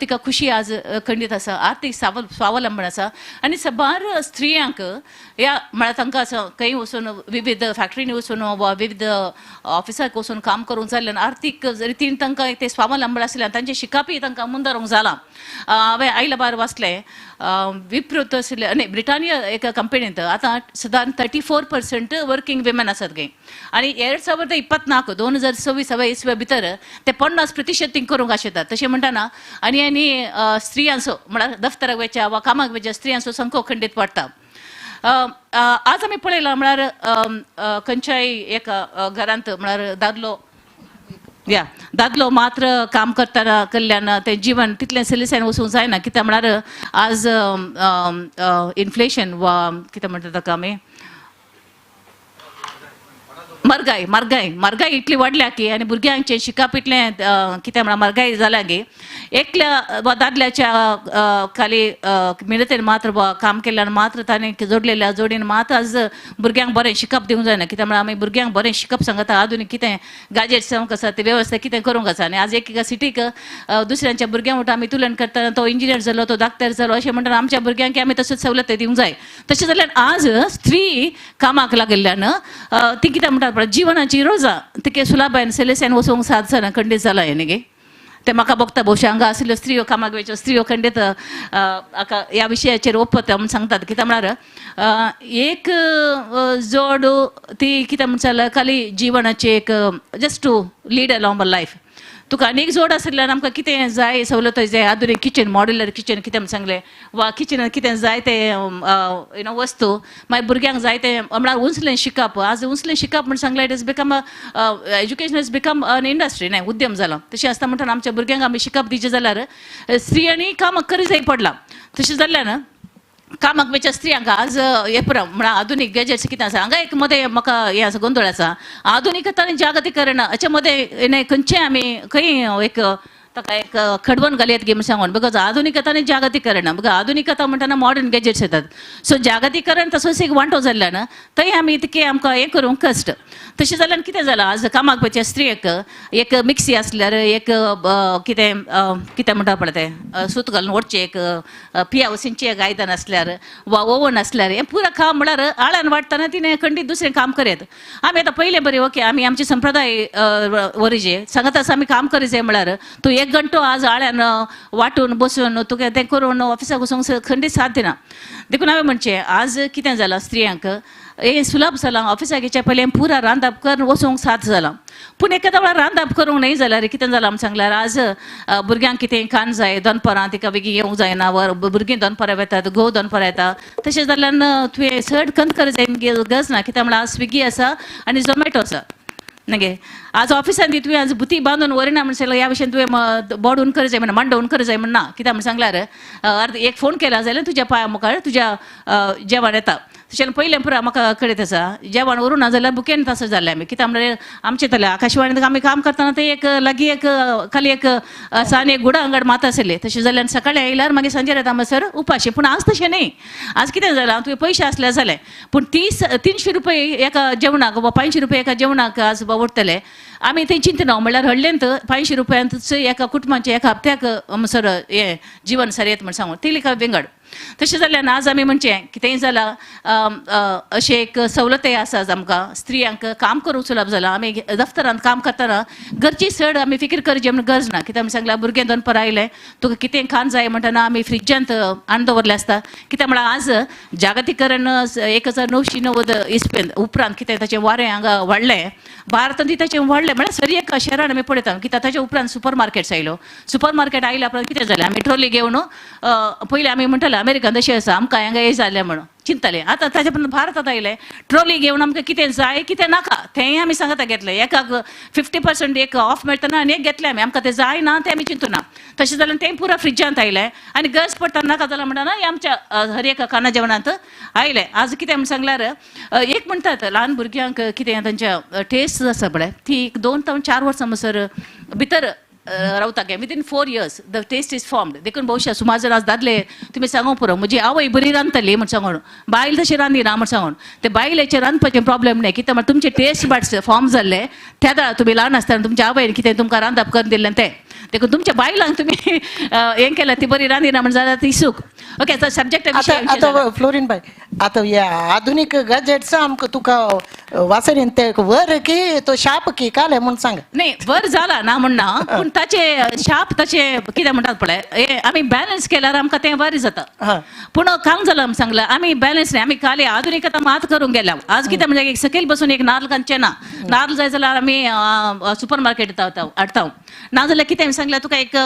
तिका खुशी आज खंडीत आसा, आर्थीक स्वावलंबन आसा. आनी साबार स्त्रियांक ह्या म्हळ्यार तांकां असो खंय वचून विविध फॅक्टरीनी वचून वा विविध ऑफिसाक वचून काम करूंक जाल्ल्यान आर्थीक रितीन तांकां ते स्वावलंबन आशिल्ल्यान तांचें शिकपय तांकां मुंदरूंक जालां. हांवें आयल्या बार वाचलें विप्रूत आशिल्ले न्ही ब्रिटानिया एका कंपनींत आतां सदां 34% वर्किंग विमन आसात गे आनी 2024 2026 इसव्या भितर ते 50% थिंग करूंक आशितात. तशें म्हणटना आनी आनी स्त्रियांचो म्हळ्यार दफ्तराक वयच्या वा कामाक वयच्या स्त्रियांचो संको खंडीत पडटा. आज आमी पळयलां म्हळ्यार खंयच्याय एका घरांत म्हळ्यार दादलो या दादलो मात्र काम करतना कल्याण तें जीवन तितलें सलीसायन वचूंक जायना. कित्याक म्हळ्यार आज इन्फ्लेशन वा कितें म्हणटा ताका आमी म्हारगाय म्हारगाय म्हारगाय इतली वाडल्या की आनी भुरग्यांचें शिकप इतलें कितें म्हळ्यार म्हारगाय जाल्या गे एकल्या वा दादल्याच्या खाली मिळतेन मात्र वा काम केल्ल्यान मात्र ताणें जोडलेल्या जोडीन मात्र आज भुरग्यांक बरें शिकप दिवंक जायना. कित्याक म्हळ्यार आमी भुरग्यांक बरें शिकप सांगता आधुनीक कितें गॅजेट्स जावंक आसा ती वेवस्था कितें करूंक आसा आनी आज एका सिटीक दुसऱ्यांच्या भुरग्यां वटा आमी तुलन करतना तो इंजिनियर जालो तो डाक्टर जालो अशें म्हणटा आमच्या भुरग्यांक आमी तशेंच सवलत दिवंक जाय. तशें जाल्यार आज स्त्री कामाक लागिल्ल्यान ती कितें म्हणटा जिवनाची रोजा तिके सुलाबायन सेलेसान वचूंक साथ जाना खंडीत जाला हें न्ही गे. ते म्हाका भोगता भोवशा हांगा आशिल्ल्यो स्त्रियो, कामाक वयच्यो स्त्रियो खंडीत हाका ह्या विशयाचेर ओपता म्हूण सांगतात. कित्याक म्हळ्यार एक जोड ती कितें म्हण जाल्यार खाली जिवनाची एक just to lead a normal life. तुका आनीक जोड आशिल्ल्यान आमकां कितें जाय सवलत जाय, आधुनीक किचन, मॉड्युलर किचन कितें म्हण सांगलें, वा किचनान कितें जाय तें you know वस्तू, मागीर भुरग्यांक जाय तें म्हळ्यार उंचलें शिकप. आज उंचलें शिकप म्हण सांगलें, it is become education is become an industry न्हय, उद्यम जाला. तशें आसता म्हणटना आमच्या भुरग्यांक आमी शिकप दिवचें जाल्यार स्त्रियांनी कामाक करी जाय पडलां. तशें जाल्ल्यान कामाक वयच्या स्त्रियांक आज हे पुरो म्हळ्यार आधुनीक गॅजेट्स कितें आसा हांगा एक मदें म्हाका हें आसा, गोंदळ आसा. आधुनिकता आनी जागतीकरण हाचे मदें न्हय खंयचें आमी खंय एक ताका एक खडवण घालयत गे म्हण सांगून, because आधुनिकता आनी जागतीकरण, because आधुनिकता म्हणटना मॉडर्न गॅजेट्स येतात, सो जागतीकरण तसोच एक वांटो जाल्ल्यान थंय आमी इतकें आमकां हें करूंक कश्ट. तशें जाल्यार कितें जालां, आज कामाक वयच्या स्त्रियेक एक मिक्सी आसल्यार, एक कितें कितें म्हणटा पळय तें सूत घालून ओडचें एक पिया वसींचें एक आयदन आसल्यार वा ओवन आसल्यार, हें पुरा काम म्हळ्यार आळान वाडटना तिणें खंडीत दुसरें काम करयत. आमी आतां पयलें बरें ओके आमी आमचे संप्रदाय वरीजे सांगत आसा आमी काम करी जाय म्हळ्यार तूं एक घंटो आज आळ्यान वांटून बसून तुका तें करून ऑफिसाक वचूंक खंडीत साथ दिना. देखून हांवें म्हणचें आज कितें जालां स्त्रियांक हें सुलभ जालां, ऑफिसाक येच्या पयलीं पुरा रांदप करून वचूंक साथ जालां. पूण एकादा वेळार रांदप करूंक न्हय जाल्यार कितें जालां आमी सांगल्यार आज भुरग्यांक कितें खाण जाय दनपरां, तिका बेगीन येवंक जायना, वर भुरगीं दनपरां वेतात, घोव दनपरां येता, तशें जाल्ल्यान तुवें चड खंत कर जाय गरज ना. कित्याक म्हळ्यार आज स्विगी आसा आनी झोमॅटो आसा नगे. आज ऑफिसान ती तुवें आज बुती बांदून व्हरिना म्हण सांगल्यार ह्या भशेन तुवें बोर्ड उन कर जाय म्हणना, मांडो उन कर जाय म्हण ना. कित्याक म्हण सांगल्यार अर्द एक फोन केला जाल्यार तुज्या पांया मुखार तुज्या जेवण येता. तशें पयलें पुरा म्हाका कळीत आसा, जेवण व्हरूं ना जाल्यार बुकेन तसो जालें आमी. कित्याक म्हळ्यार आमचें जालें आकाशवाणींत आमी काम करतना तें एक लागीं एक खाली एक सान एक गुडा अंगड मात आसलें, तशें जाल्यार सकाळीं आयल्यार मागीर सांजेर येता म्हणसर उपाशी. पूण आज तशें न्हय, आज कितें जालां तुवें पयशे आसल्यार जालें, पूण 300 रुपये एका जेवणाक वा 500 रुपये एका जेवणाक आज उरतले. आमी तें चिंतना म्हणल्यार हडलेंत 500 रुपयांतच एका कुटुंबाचें एका हप्त्याक म्हणसर हें जिवन सरयत म्हण सांगून ती लेखा विंगड. तशें जाल्यार आज आमी म्हणचें कितेंय जालां अशें एक सवलतय आसा आज आमकां स्त्रियांक काम करूंक सुलभ जालां. आमी दफ्तरांत काम करतना गरजी चड आमी फिकीर करची म्हण गरज ना. कित्याक आमी सांगलां भुरगें दनपरां आयलें तुका कितें खाण जाय म्हणटना आमी फ्रिजांत हाडून दवरलें आसता. कित्याक म्हळ्यार आज जागतीकरण 1990 इस्वेंत उपरांत कितें ताचें वारें हांगा वाडलें भारतांत, ताचें वाडलें म्हळ्यार सरी एका शहरान आमी पळयता. कित्याक ताच्या उपरांत सुपर मार्केट्स आयलो, सुपर मार्केट आयल्या उपरांत कितें जालें आमी ट्रॉली घेवन पयलीं आमी म्हणटाले अमेरिकन तशें आसा आमकां हांगा हें जालें म्हणून चिंतताले. आतां ताचे उपरांत भारतांत आयलें ट्रॉली घेवन आमकां कितें जाय कितें नाका तेंय आमी सांगता घेतलें. एकाक 50% एक ऑफ मेळटना आनी एक घेतलें आमी, आमकां तें जाय ना तें आमी चिंतूना. तशें जाल्यार तें पुरा फ्रिजांत आयलें आनी गरज पडटा नाका जाल्यार म्हणटा हें आमच्या हर एका खाणा जेवणांत आयलें. आज कितें म्हण सांगल्यार एक म्हणटात ल्हान भुरग्यांक कितें तांच्या टेस्ट आसा पळय ती एक 2 ते 4 वर्सां म्हणसर भितर रावता गे, within 4 years the taste is formed. देखून भोवशा सुमार जाण आज दादले तुमी सांगूंक पुरो म्हजी आवय बरी रांदतली म्हण सांगून, बायल तशी रांदिना म्हण सांगून, ते बायलेचें रांदपाचें प्रॉब्लेम न्हय. कित्याक म्हळ्यार तुमचे टेस्ट बड्स फॉर्म जाल्ले त्या वेळार तुमी ल्हान आसतना तुमच्या आवयन कितें तुमकां रांदप करून दिल्लें तें, देखून तुमच्या बायलांक तुमी हें केलें ती बरी रांदिना म्हण जाल्यार ती सूक. ओके, आतां सब्जेक्ट आतां फ्लोरीन बाय, आतां ह्या आधुनीक गॅजेट्स आमकां तुका वासरीन ते वर की तो शाप की काले म्हूण सांग. न्ही वर जाला ना म्हण ना, पूण ताचे शाप ताचे कितें म्हणटात पळय हे आमी बॅलन्स केल्यार आमकां तें बरें जाता. पूण काम जालां आमी सांगलां आमी बॅलन्स न्ही, आमी खाली आधुनिकता मात करूंक गेल्या. आज कितें म्हणजे एक सकयल बसून एक नाल्ल खांचें ना, नाल्ल जाय जाल्यार आमी सुपर मार्केट हाडटा. ना जाल्यार कितें सांगल्यार तुका एक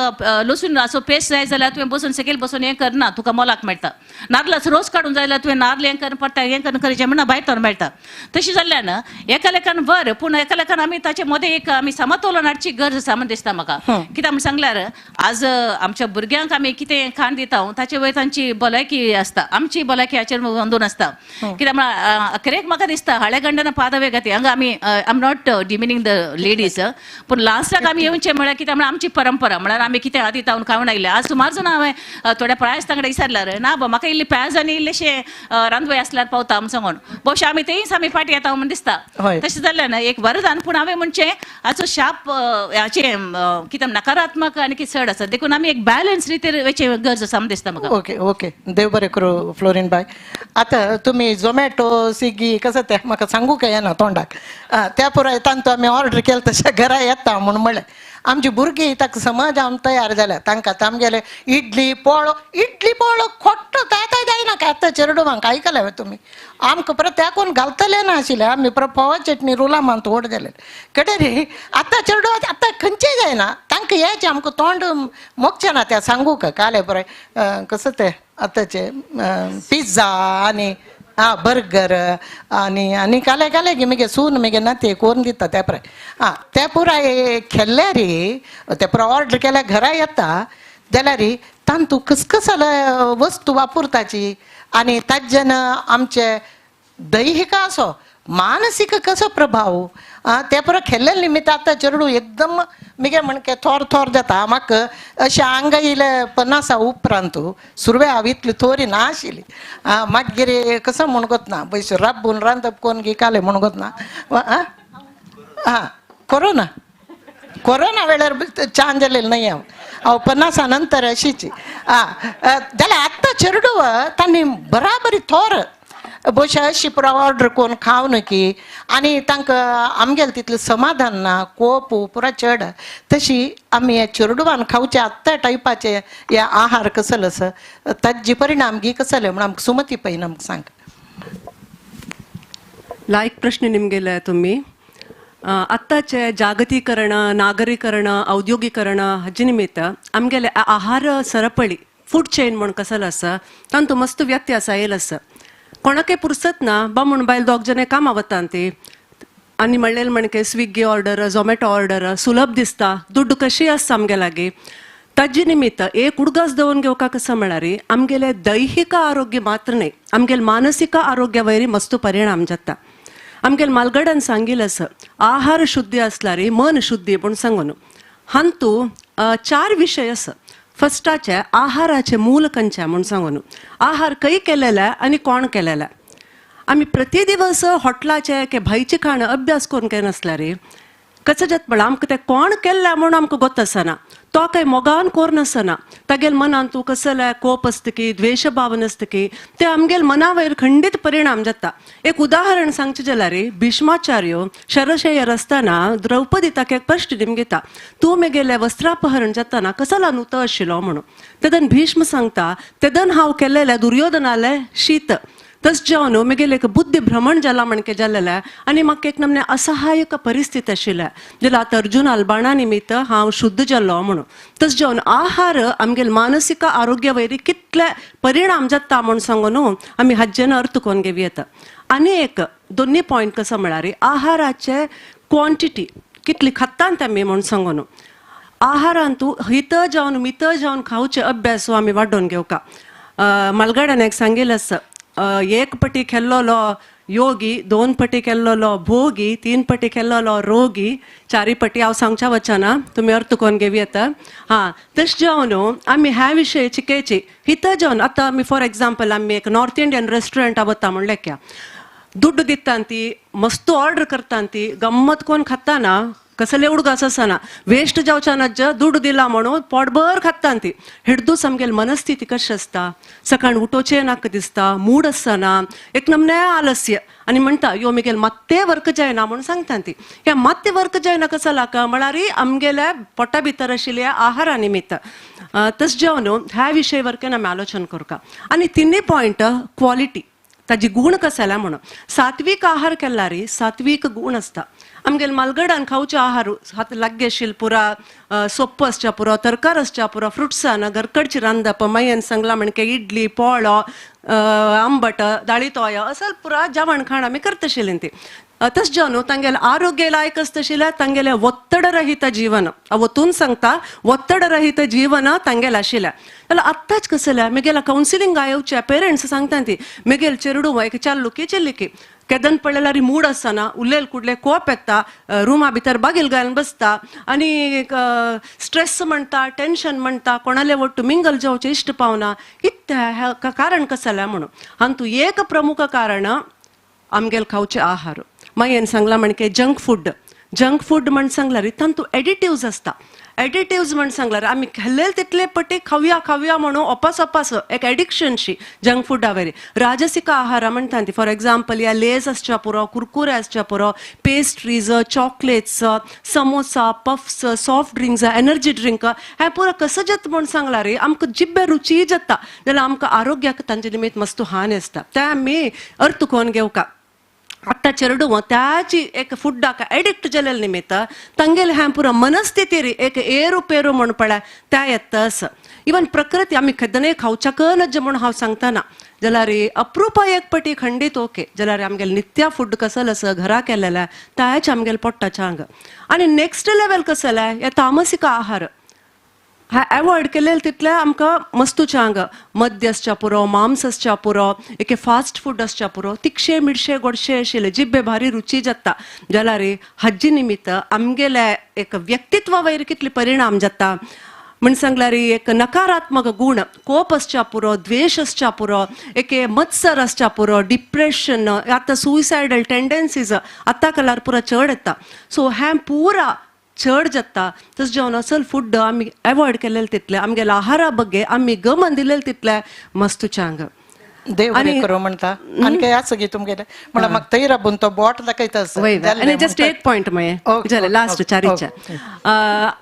लसूण असो पेस्ट जाय जाल्यार तुवें बसून सकयल बसून हें करना, तुका मोलाक मेळटा. नाल्लाचो रोस काडूंक जाय जाल्यार तुवें नाल्ल हें करून पडटा, हें करून करचें म्हणून भायर तर मेळटा. तशें जाल्ल्यान एका लेखान वर, पूण एका लेखान आमी ताचे मदें एक आमी समतोलन हाडची गरज आसा म्हण दिसता म्हाका. कित्याक म्हण सांगल्यार आज आमच्या भुरग्यांक आमी कितें खाण दिता ताचे वयर तांची भलायकी आसता, आमची भलायकी हाचेर अंदून आसता. कित्याक म्हळ्यार अखेरेक म्हाका दिसता हाळे गंडन पादवे गती हांगा आमी I am not demeaning the ladies, पूण लास्टाक आमी येवचें म्हळ्यार कित्याक म्हळ्यार आमची परंपरा म्हळ्यार आमी कितें आदी तावन खावन आयले. आज सुमार जाणां हांवें थोड्या प्रायस तांगडे विचारल्यार ना बा म्हाका इल्ली प्याज आनी इल्लेशें रांदवय आसल्यार पावता म्हण सांगून, भोवशा आमी तेंच आमी फाटीं येता म्हण म्हण दिसता. तशें जाल्ल्यान एक वरदान, पूण हांवें म्हणचें हाचो शाप हाचें कितें नकारात्मक आनी कितें चड आसा, देखून आमी एक बॅलन्स रितीर वयचें गरज आसा म्हण दिसता म्हाका. ओके ओके, देव बरें करूं फ्लोरीन बाय. आतां तुमी झोमॅटो स्विगी कसं तें म्हाका सांगूंक येना तोंडाक, त्या पुराय तांतू आमी ऑर्डर केलें तशें घरा येता म्हूण म्हणलें. आमची भुरगीं ताका समज आम तयार जाल्या, तांकां आमगेले इडली पोळो, इडली पोळो खोट्टो काय जायना काय आतां चेरडुवांक आयकलें तुमी, आमकां परत त्या कोण घालतले ना आशिल्लें, आमी परत फोवा चटणी रुला मानत व्हड जाले कडे रे. आतां चेरडुवा आतां खंयचेय जायना, तांकां यायचें आमकां तोंड मोगचें ना त्या सांगूंक काले पुराय कसं तें आतांचे पिझ्झा आनी आं बर्गर आनी आनी काले काले गे मगे सून मगे ना ते कोरून दिता त्या पुराय. आं त्या पुराय खेल्ल्यार ते पुराय ऑर्डर केल्यार घरा येता जाल्यार तांतू कसकसले वस्तू वापरताची आनी ताज्यान आमचे दैहिक असो मानसीक कसो प्रभाव ते पुरो खेल्ले निमित्त आतां चेडूं एकदम मिगे म्हणके थोर थोर जाता. म्हाका अशें आंग येयले 50 उपरांत सुरवे हांव इतली थोरी ना आशिल्ली, मागीर कसो म्हूण ना पयशे राबून रांदप कोण गी काले म्हूण ना. आं कोरोना कोरोना वेळार छान जालेलें न्हय हांव, हांव 50 नंतर अशीच. आं जाल्यार आतां चेडूं तांणी बराबरी थोर बोशे अशी पुरो ऑर्डर करून खावन की आनी तांकां आमगेलें तितलें समाधान ना, कोप पुरा चड. तशी आमी हे चेरडुवान खावचे आत्तां टायपाचे हे आहार कसलो आसा ताजे परिणाम गी कसले म्हूण आमकां सुमती पयन आमकां सांग. लायक प्रश्न निमगेले तुमी. आत्ताचे जागतीकरण, नागरीकरण, औद्योगिकरण हाजे निमित्त आमगेले आहार सरपळी फूड चेन म्हूण कसलो आसा तांतू मस्त व्यत्यय आसा येयल आसा. कोणाकय पुरसत ना बा म्हूण बायल दोग जाणां कामां वता ती आनी म्हणलें म्हणके स्विगी ऑर्डर, झोमॅटो ऑर्डर सुलभ दिसता, दुड्डू कशी आसता आमगे लागीं. ताजे निमित्त एक उडगास दवरून घेवपाक कसो म्हळ्यार आमगेलें दैहीक आरोग्य मात्र न्हय, आमगेलें मानसीक आरोग्या वयर मस्त परिणाम जाता. आमगेले मालगडान सांगिल्लें आसा आहार शुद्धी आसल्यार मन शुद्धी म्हूण सांगून. हांतू 4 विशय आसा. फस्टाचे आहाराचे मूल खंयचें म्हूण सांगून, आहार खंय केलेले आनी कोण केलेले. आमी प्रति दिवस हॉटलाचे के भायचे खाण अभ्यास करून काय नासल्यार कसं जाता म्हळ्यार आमकां तें कोण केल्लें म्हूण आमकां गोत आसना, तो काय मोगान कोर नासना, तागेले मनान तूं कसलें कोप आसता की द्वेश भावन आसता की ते आमगेले मना वयर खंडीत परिणाम जाता. एक उदाहरण सांगचें जाल्यार भीष्माचार्य शरशय्यर आसतना द्रौपदी ताका एक प्रश्न दिवन घेता, तूं मेगेलें वस्त्रापहरण जातना कसला नुतो आशिल्लो म्हणून. तेदन भीष्म सांगता तेदन हांव केलेलें दुर्योधनालें शीत तस जेवन मेगेले एक बुद्धी भ्रमण जाला म्हणके जालेलें आनी म्हाका एक नमने असहायक परिस्थिती आशिल्लें जाल्यार आतां अर्जुन अल्बाणा निमित्त हांव शुद्ध जाल्लो म्हणून. तस जेवन आहार आमगेले मानसीक आरोग्या वयर कितले परिणाम जाता म्हूण सांगून आमी हाजेन अर्थ करून घेवं येता. आनी एक दोन्ही पॉयंट कसो म्हळ्यार आहाराचे क्वॉन्टिटी कितली खाता आमी म्हूण सांगून. आहारांतू हित जावन मित जावन खावचे अभ्यास आमी वाडोवन घेवका. मालगाड्यान एक सांगिल्लें आसा, एक पटी खेल्लोलो योगी, 2 पटी केल्लोलो भोगी, 3 पटी केल्लोलो रोगी, 4 पटी हांव सांगच्या वचना तुमी अर्थ करून घेवं येता. हां तशें जेवन आमी ह्या विशय चिकेची हित जेवन आतां आमी फॉर एग्जाम्पल आमी एक नॉर्थ इंडियन रेस्टॉरंटा वता म्हूण लेख्या, दुड्डू दिता ती मस्त ऑर्डर करता ती गम्मत कोण खाता ना, कसले उडगास आसना, वेस्ट जावच्या ना, दुडू दिला म्हणून पोटभर खाता ती. हेडदूस आमगेले मनस्थिती कशी आसता, सकाळ उठोवचें नाका दिसता, मूड आसना, एक नमने आलस्य आनी म्हणटा यो मेगेले मात्ते वर्क जायना म्हणून सांगता ती. ह्या मात्ते वर्क जायना कसो लाका म्हळ्यार आमगेल्या पोटा भितर आशिल्ल्या आहारा निमित्त. तशें जेवन ह्या विशय वरकेन आमी आलोचन करुंका. आनी तिन्ही पॉयंट क्वॉलिटी ताजी गुण कसला म्हणून. सात्वीक आहार केल्यार सात्वीक गुण आसता. आमगेले मालगडान खावचे आहार हात लाग्गे आशिल्ले पुरा, सोप्प आसच्या पुरो, तरकार आसच्या पुरो, फ्रुट्सान घरकडची रांदप, मायेन सांगला म्हणके इडली पोळो आंबट दाळी तोय असं पुरा जेवण खाण आमी करता आशिल्लीं ती. तशें जेवन तांगेलें आरोग्य लायक आसता आशिल्लें, तांगेलें ಒತ್ತಡ रहित जीवन वतून सांगता ಒತ್ತಡ रहित जीवन तांगेलें आशिल्लें. जाल्यार आत्तांच कसलें मेगेल्या कावन्सिलिंग येवचे पेरंट्स सांगता ती मेगेल चेरडू एक चालू की चेल्ली की केदन पडलेल्यार मूड आसना, उलयल कुडले कोप येता, रुमा भितर बागील घालून बसता आनी स्ट्रेस म्हणटा, टेन्शन म्हणटा, कोणाले वट्टू मिंगल जावचें इश्ट पावना. इत्या कारण कसलें म्हणून हातूंत एक प्रमुख कारण आमगेले खावचे आहार. मागीर सांगला म्हणजे जंक फूड. जंक फूड म्हण सांगल्यार तांतू एडिटिव्स आसता. एडिटिव्स म्हण सांगल्यार आमी खाल्ले तितले पटे खावया खावया म्हणून अपास अपास एक एडिक्शनशी जंक फुडा वयर. राजसिक आहार म्हणटा ती, फॉर एग्जाम्पल या लेज आसच्या पुरो, कुरकुरे आसच्या पुरो, pastries, chocolates, samosa, puffs, soft drinks, energy drink, हें पुरो कसं जाता म्हण सांगल्यार आमकां जिब्बे रुची जाता जाल्यार आमकां आरोग्याक तांचे निमित्त मस्त हानी आसता. तें आमी अर्थ कोन घेवका. आतां चेरडूं त्याची एक फुड्डाक एडिक्ट जालेले निमित्त तांगेले हें पुरो मनस्थिती एक एरू पेरू म्हण पळय त्या येता आसा. इवन प्रकृती आमी केदनाय खावच्याक नज्ज म्हूण हांव सांगतना जाल्यार अप्रुपा एक पटी खंडीत ओके, जाल्यार आमगेले नित्या फूड कसल आसा घरा केलेलें त्याच आमगेले पोट्टाच्या आंग. आनी नेक्स्ट लेवल कसलें हे तामसिक आहार हा एवॉयड केलेले तितलें आमकां मस्तूच्या आंग मद्य आसच्या पुरो, मांस आसच्या पुरो, एके फास्ट फूड आसच्या पुरो, तिखशे मिरशे गोडशे आशिल्ले जिब्बे भारी रुची जाता जाल्यार हाजी निमित्त आमगेले एक व्यक्तित्वा वयर कितले परिणाम जाता म्हण सांगल्यार एक नकारात्मक गुण, कोप आसच्या पुरो, द्वेश आसच्या पुरो, एके मत्सर आसच्या पुरो, डिप्रेशन, आतां सुसायडल टेंडन्सीज आतां कलार पुरो चड येता. सो हें पुरा चड जाता. तशें जेवण असल फूड आमी एवॉयड केलेले तितलें आमगेल्या आहारा बग्गे आमी गमन दिलेले तितलें मस्तूच्या आंग. देव बरें करूं म्हणटा. आनी काय आसा गे तुमगेलें म्हणल्यार म्हाका थंय राबून तो बोट दाखयता आसा. आनी जस्ट एक पॉयंट मागीर जालें लास्ट चारीच्या.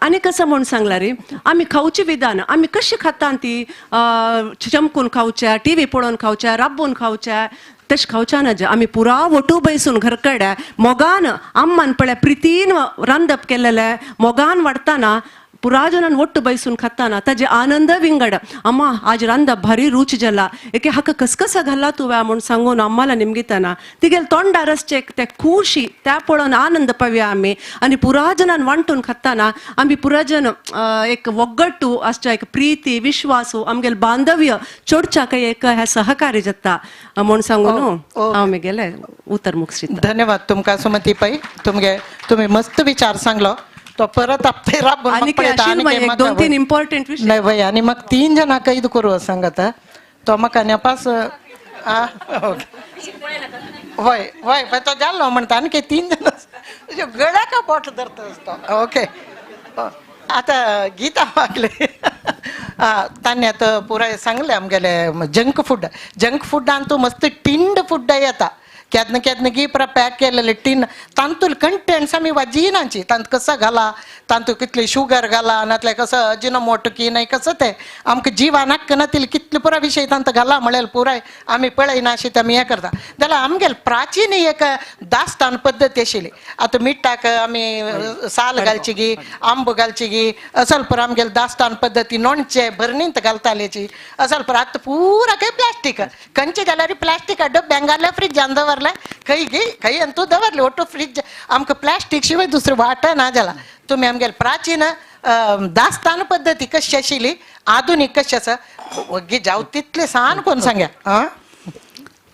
आनी कसं म्हूण सांगला रे आमी खावची विधान आमी कशी खाता ती चमकून खावच्या, टिवी पळोवन खावच्या, राबून खावच्या, तशें खावच्या ना. जे आमी पुरा वटू बैसून घरकडे मोगान अम्मान पळय प्रितीन रांदप केलेलें मोगान वाडटाना पुरा जणान ಒಟ್ಟು ಬೈसून खाताना ताजे आनंद विंगड. अम्मा आज रांदप भारी रुच जाला एके हाका कसकसा घाला तुवें म्हूण सांगून अम्माला निमगितना तिगेले तोंडार आसचे ते खुशी त्या पळोवन आनंद पावया आमी. आनी पुरा जणान वांटून खाताना आमी पुरा जण एक ಒಗ್ಗಟ್ಟು आसच्या एक प्रीती विश्वास आमगेले बांधव्य चोडच्याक एक हे सहकारी जाता म्हूण सांगून हांव म्हगेलें उतर मुगसिता. धन्यवाद तुमकां सुमती पै, तुमगे तुमी मस्त विचार सांगलो तो परत आपते राबून आनी म्हाका पळयता, आनी एक दोन तीन इम्पॉर्टंट विशय नाही वय. आनी मग तीन जणां कैद करू सांगता तो म्हाका नेपास ओके वय वय पळय तो जाल्लो म्हणटा आनी तीन जाणां गळ्याक बोट धरता तो. ओके आतां गीता वागले तांणी आतां पुराय सांगलें आमगेले जंक फूड. जंक फुडान तूं मस्त टिंड फूड येता केन्ना केन्ना गी पुरा पॅक केलेले टीन तांतूल कंटेंट्स आमी वाजिनाची तांत कसो घाला, तांतूत कितली शुगर घाला, नातल्यार कसो अजिनोमोटो की नाही कसं ते आमकां जिवानाक नातील कितले पुरा विशय तांत घाला म्हणल्यार पुराय आमी पळयना अशें आमी हें करता. जाल्यार आमगेले प्राचीन एक दास्तान पद्दत आशिल्ली. आतां मिठाक आमी साल घालची गी, आंबो घालची गी, असल पुरा आमगेले दास्तान पद्दती नोणचे भरणींत घालतालेची असल पुरा. आतां पुरा काय प्लास्टीक खंयचे जाल्यार प्लास्टिका डब्यांक घातल्या फ्रिजान दवरले खंय गी खंय आनी तूं दवरले ओटो फ्रीज आमकां प्लास्टीक शिवाय दुसरें वाट ना जाला. तुमी आमगेले प्राचीन दास्तान पद्दती कशी आशिल्ली आधुनीक कशी आसा वग्गी जावं तितलें सान कोण सांग्या. आं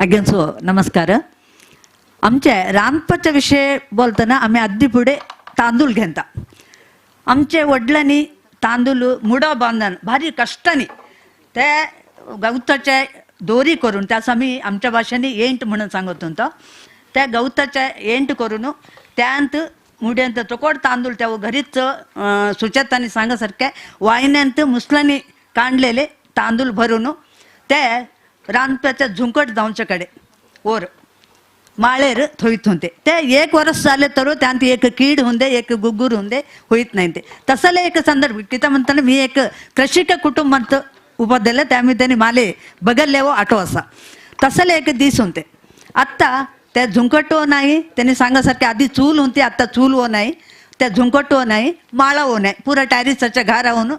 अगेन्सो नमस्कार. आमचे रांदपाच्या विशय बोलतना आमी आद्दी फुडें तांदूळ घेता. आमचे वडिलांनी तांदूळ मुडो बांदून भारी कष्टांनी ते गवताचे दोरी करून त्यास आमी आमच्या भाशेंनी एंट म्हणून सांगत होतो. त्या गवताचे एंट करून त्यांत मुड्यांत चोकोड तांदूळ त्या घरीच सुचेतांनी सांगा सारखे वायन्यांत मुसलांनी कांडलेले तांदूळ भरून ते रांदप्याच्या झुंकट जावचे कडे ओर माळेर थोईत होते. ते एक वर्ष जाले तर त्यांत एक कीड हुंदे एक गुग्गूर हुंदे होईत नाही ते. तसले एक संदर्भ कितें म्हणताना मी एक कृषिक कुटुंबांत उपाध्याय त्यामुळे त्यांनी माले बगल्ले वो आटो असा तसले एक दीस होते. आत्ता त्या झुंकटो नाही त्यांनी सांगासारखे आधी चूल होती आत्ता चूल हो नाही, त्या झुंकटो नाही माळा हो नाही पुरा टॅरिसाच्या घराहून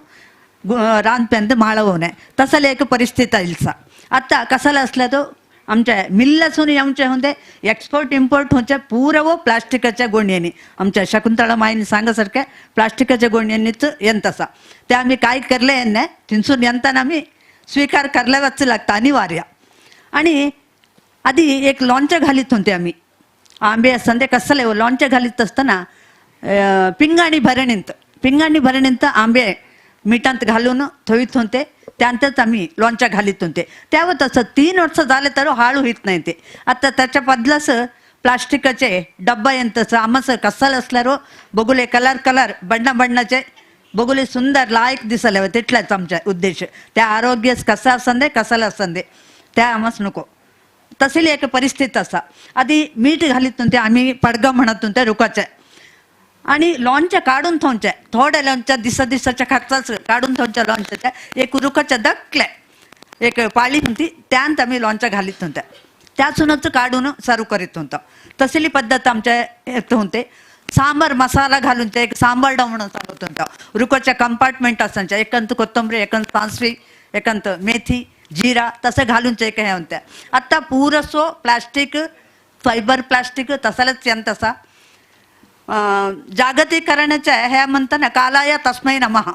रांदप्यांत माळा हो नाही तसले एक परिस्थिती आयलसा. आत्ता कसाला असला तो आमच्या मिल्लासून आमच्या होते एक्सपोर्ट इम्पोर्ट होच्या पुरव प्लास्टिकाच्या गोणयांनी आमच्या शकुंतळा माईने सांगासारख्या प्लास्टिकाच्या गोणयांनीच येत असा. ते आम्ही काय करले नाही थिंसून येताना आम्ही स्वीकार करल्यावरच लागतं अनिवार्य. आणि आधी एक लोणचं घालीत होते आम्ही आंबे असताना ते कसले लोणचं घालीत असताना पिंगाणी भरणींत पिंगाणी भरणींत आंबे मिठांत घालून थोईत होते त्यांतच आम्ही लोणच्या घालीत होते. त्यावर तसं 3 वर्ष झाले तर हाळ होईत नाही ते. आता त्याच्या बदलास प्लास्टिकाचे डब्बा येंतच आमस कसल असल्यार बघुले कलर कलर बण्ण बण्णाचे बघुले सुंदर लायक दिसले तितलेच आमचे उद्देश. त्या आरोग्य कसं असंदे कसल असंदे त्या आमस नको. तसली एक परिस्थिती असा. आधी मीठ घालीत ते आम्ही पडगं म्हणत ते रुखाचे आणि लोणचें काडून थोवचें थोडे लोणचें दिसा दिसाच्या खर्चाच काडून थोवचें लोणचें एक रुखाचे दकले एक पाळी होती त्यांत आम्ही लोणचें घालीत होते त्यासूनच काडून सर्व करीत होतो. तसली पद्धत आमच्या येत होते. सांबार मसाला घालून ते एक सांबार म्हणून सांगत होतो. रुखाच्या कंपार्टमेंट असायच्या एकंत कोथंबीर एकंत सासवी एकंत मेथी जिरा तसं घालून एक हे होत्या. आता पुरसो प्लास्टिक फायबर प्लास्टिक तसलच यंत असा. जागतिकरणाच्या ह्या म्हणताना कालाय तस्मै नमः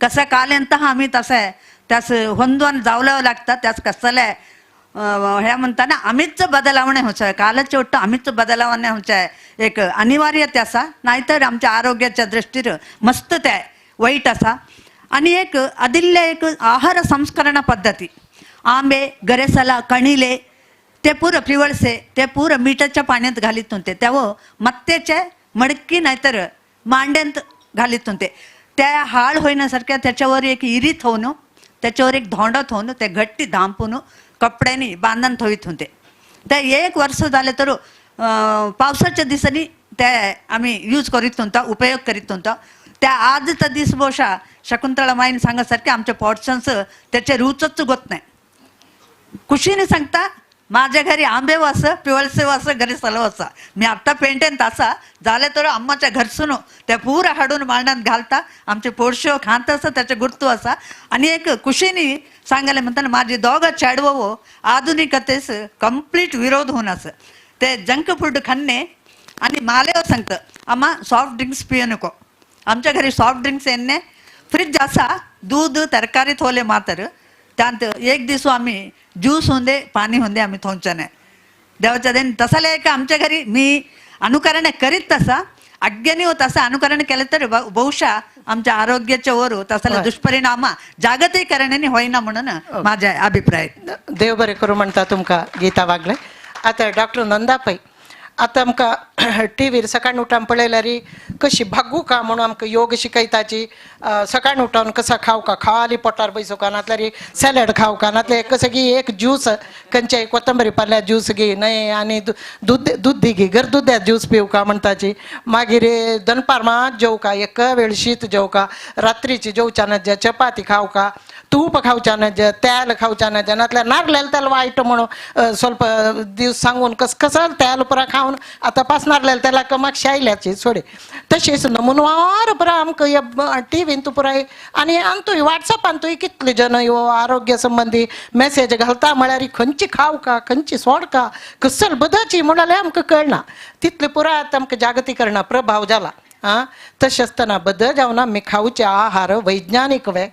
कसं काल आम्ही तसं आहे त्यास ಹೊಂದುವನ್ जावलावं लागतं त्यास कसलं ह्या म्हणताना आम्हीच बदलावणे होचं आहे कालाचे ಒಟ್ಟು आम्हीच बदलावणे होचं आहे एक अनिवार्यते असा नाहीतर आमच्या आरोग्याच्या दृष्टीनं मस्त ते वाईट असा. आणि एक अदिल्य एक आहार संस्करण पद्धती आंबे गरेसला कणिले ते पुरं पिवळसे ते पुरं मिठाच्या पाण्यात घालीत होते तेव्हा मत्त्याच्या मडकी नाहीतर मांड्यांत घालीत होते त्या हाळ होईनासारख्या त्याच्यावर एक इरी थोवन त्याच्यावर एक धोंडा थोवन ते घट्टी धांपून कपड्यांनी बांधून थोईत होते. त्या एक वर्ष झाले तर पावसाच्या दिसांनी त्या आम्ही यूज करीत होता उपयोग करीत होता. त्या आजचा दिस बहुशा शकुंतला माईन सांगासारखे आमच्या पॉर्शन्स त्याचे रुचच गोत नाही. खुशीने सांगता माझ्या घरी आंबे वास पिवळसे वास घरी सलव असा मी आत्ता पेंटेन तासा झाले तर अम्माच्या घरसून त्या पुरा हाडून मांडात घालता आमचे पोडशो खात असा त्याचे गुर्तू असा. आणि एक खुशीने सांगायला म्हणताना माझी दोघं चेडवो आधुनिकतेस कंप्लीट विरोध होऊन असं ते जंक फूड खाणे आणि मालेव सांगतं आम्हा सॉफ्ट ड्रिंक्स पियो नको. आमच्या घरी सॉफ्ट ड्रिंक्स येणे फ्रीज असा दूध तरकारी थोले मात्र त्यांत एक दिवस आम्ही ज्यूस होंदे पाणी होंदे आम्ही थोंच्या नाही देवाच्या then तसाला एक आमच्या घरी मी अनुकरण करीत तसा अज्ञानी होत असं अनुकरण केलं तर बहुशः आमच्या आरोग्याच्या वर तसाला दुष्परिणाम जागतिकरणाने होईना म्हणून माझा अभिप्राय. देव बरें करूं म्हणटा तुमकां गीता वागले. आतां डॉक्टर नंदा पै आतां आमकां टिवीर सकाळी उठान पळयल्यार कशी भागू का म्हणून आमकां योग शिकयताची सकाळी उठून कसा खाव का खाली पोटार बैसू का नातल्यार सॅलड खाव का नातल्यार कसं की एक ज्यूस खंयच्याय कोथंबरी पाल्या ज्यूस घे न्हय आनी दूध दूध घे घर दुध्या ज्यूस पिवू का म्हणटाची. मागीर दनपार मात जेवू का एक वेळ शीत जेवू का रात्रीची जेवच्या ना चपाती खाव का तूप खावच्या ना तेल खावच्या ना नातल्यार नारल्यार तेल वायट म्हणून ಸ್ವಲ್ಪ दिवस सांगून कस कसं तेल पुरा खावन आतां पास नारलेल तेला कमाक शायल्याची सोडे तशेंच नमुनवार पुरा आमकां टिवीन तूं पुराय आनी आमतूय वॉट्सॅपान तुय कितले जन ह्यो आरोग्य संबंदी मेसेज घालता म्हळ्यार खंयची खाव का खंयची सोड का कसल बदलची म्हणाल्यार आमकां कळना तितले पुराय आतां आमकां जागतीकरणा प्रभाव जाला. आं तशें आसतना बदल जावन आमी खावचे आहार वैज्ञानीक वे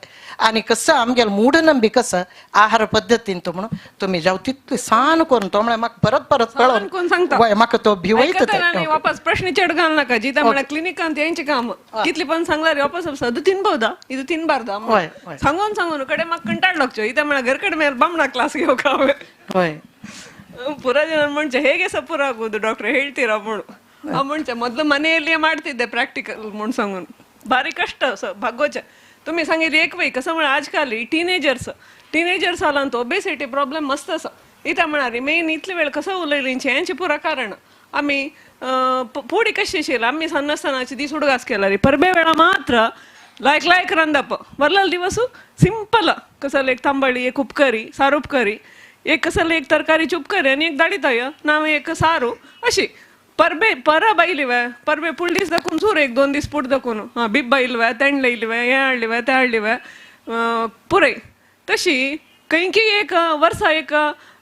आनी कसं आमगेलो मूढनंबी कसं आहार पद्दतीन तो म्हणून तुमी जावं तितले सान करून तो म्हळ्यार म्हाका परत परत सान सांगता. वय म्हाका तो भिवयता ऐकताना वापस प्रश्न चेड घाल नाका जिता म्हणा क्लिनिकांत यांचे काम कितली पण सांगला वापस ಅದು ತಿನ್ಬಹುದಾ ಇದು ತಿನ್ಬಾರ್ದಾ होय, होय. सांगून सांगून कडे म्हाका कंटाळ लागचो इथे म्हणा घरकडे ಮೇಲೆ ಬಾಮಣ ಕ್ಲಾಸ್ घेऊ होय ಪುರ ಜನ ಮುಂಚೆ ಹೇಗೆ ಸಪುರ ಆಗುವುದು ಡಾಕ್ಟರ್ ಹೇಳ್ತೀರಾ ಮುಣು ಆ ಮುಂಚೆ ಮೊದಲು ಮನೆಯಲ್ಲಿಯೇ ಮಾಡ್ತಿದ್ದೆ ಪ್ರಾಕ್ಟಿಕಲ್ म्हणून सांगून भारी कष्ट असं भागोचे तुम्ही सांगितले एक वय कसं म्हणा आजकाल टीनेजर्स टीनेजर्स आला तो ओबेसिटी प्रॉब्लेम मस्त असा इथं म्हणाली मेन इतले वेळ कसं उलयली यांचे पुरा कारण आम्ही पुडी कशी शेल आम्ही सಣ್ಣ आसतनाची दीस उडगास केला रे परबे वेळा मात्र लायक लायक रांदप वरलाल दिवस सिंपल कसं एक तांबळी एक उपकरी सार उपकरी एक कसं एक तरकारीची उपकरी आणि एक दाळीताय नाव एक सारू अशी परबे ಪರ ಬೈಲಿವೆ ಪರ್ಬೆ ಪುಳ್ಳಿಸ್ ದಕ್ಕುನ್ ಸೂರು एक दोन दीस पुट दकून हां बिब्बा इलवे तेंडले इलवे हें हाडलिवे तें हाडलिवे पुरय तशी कंयकी एक वर्सा एक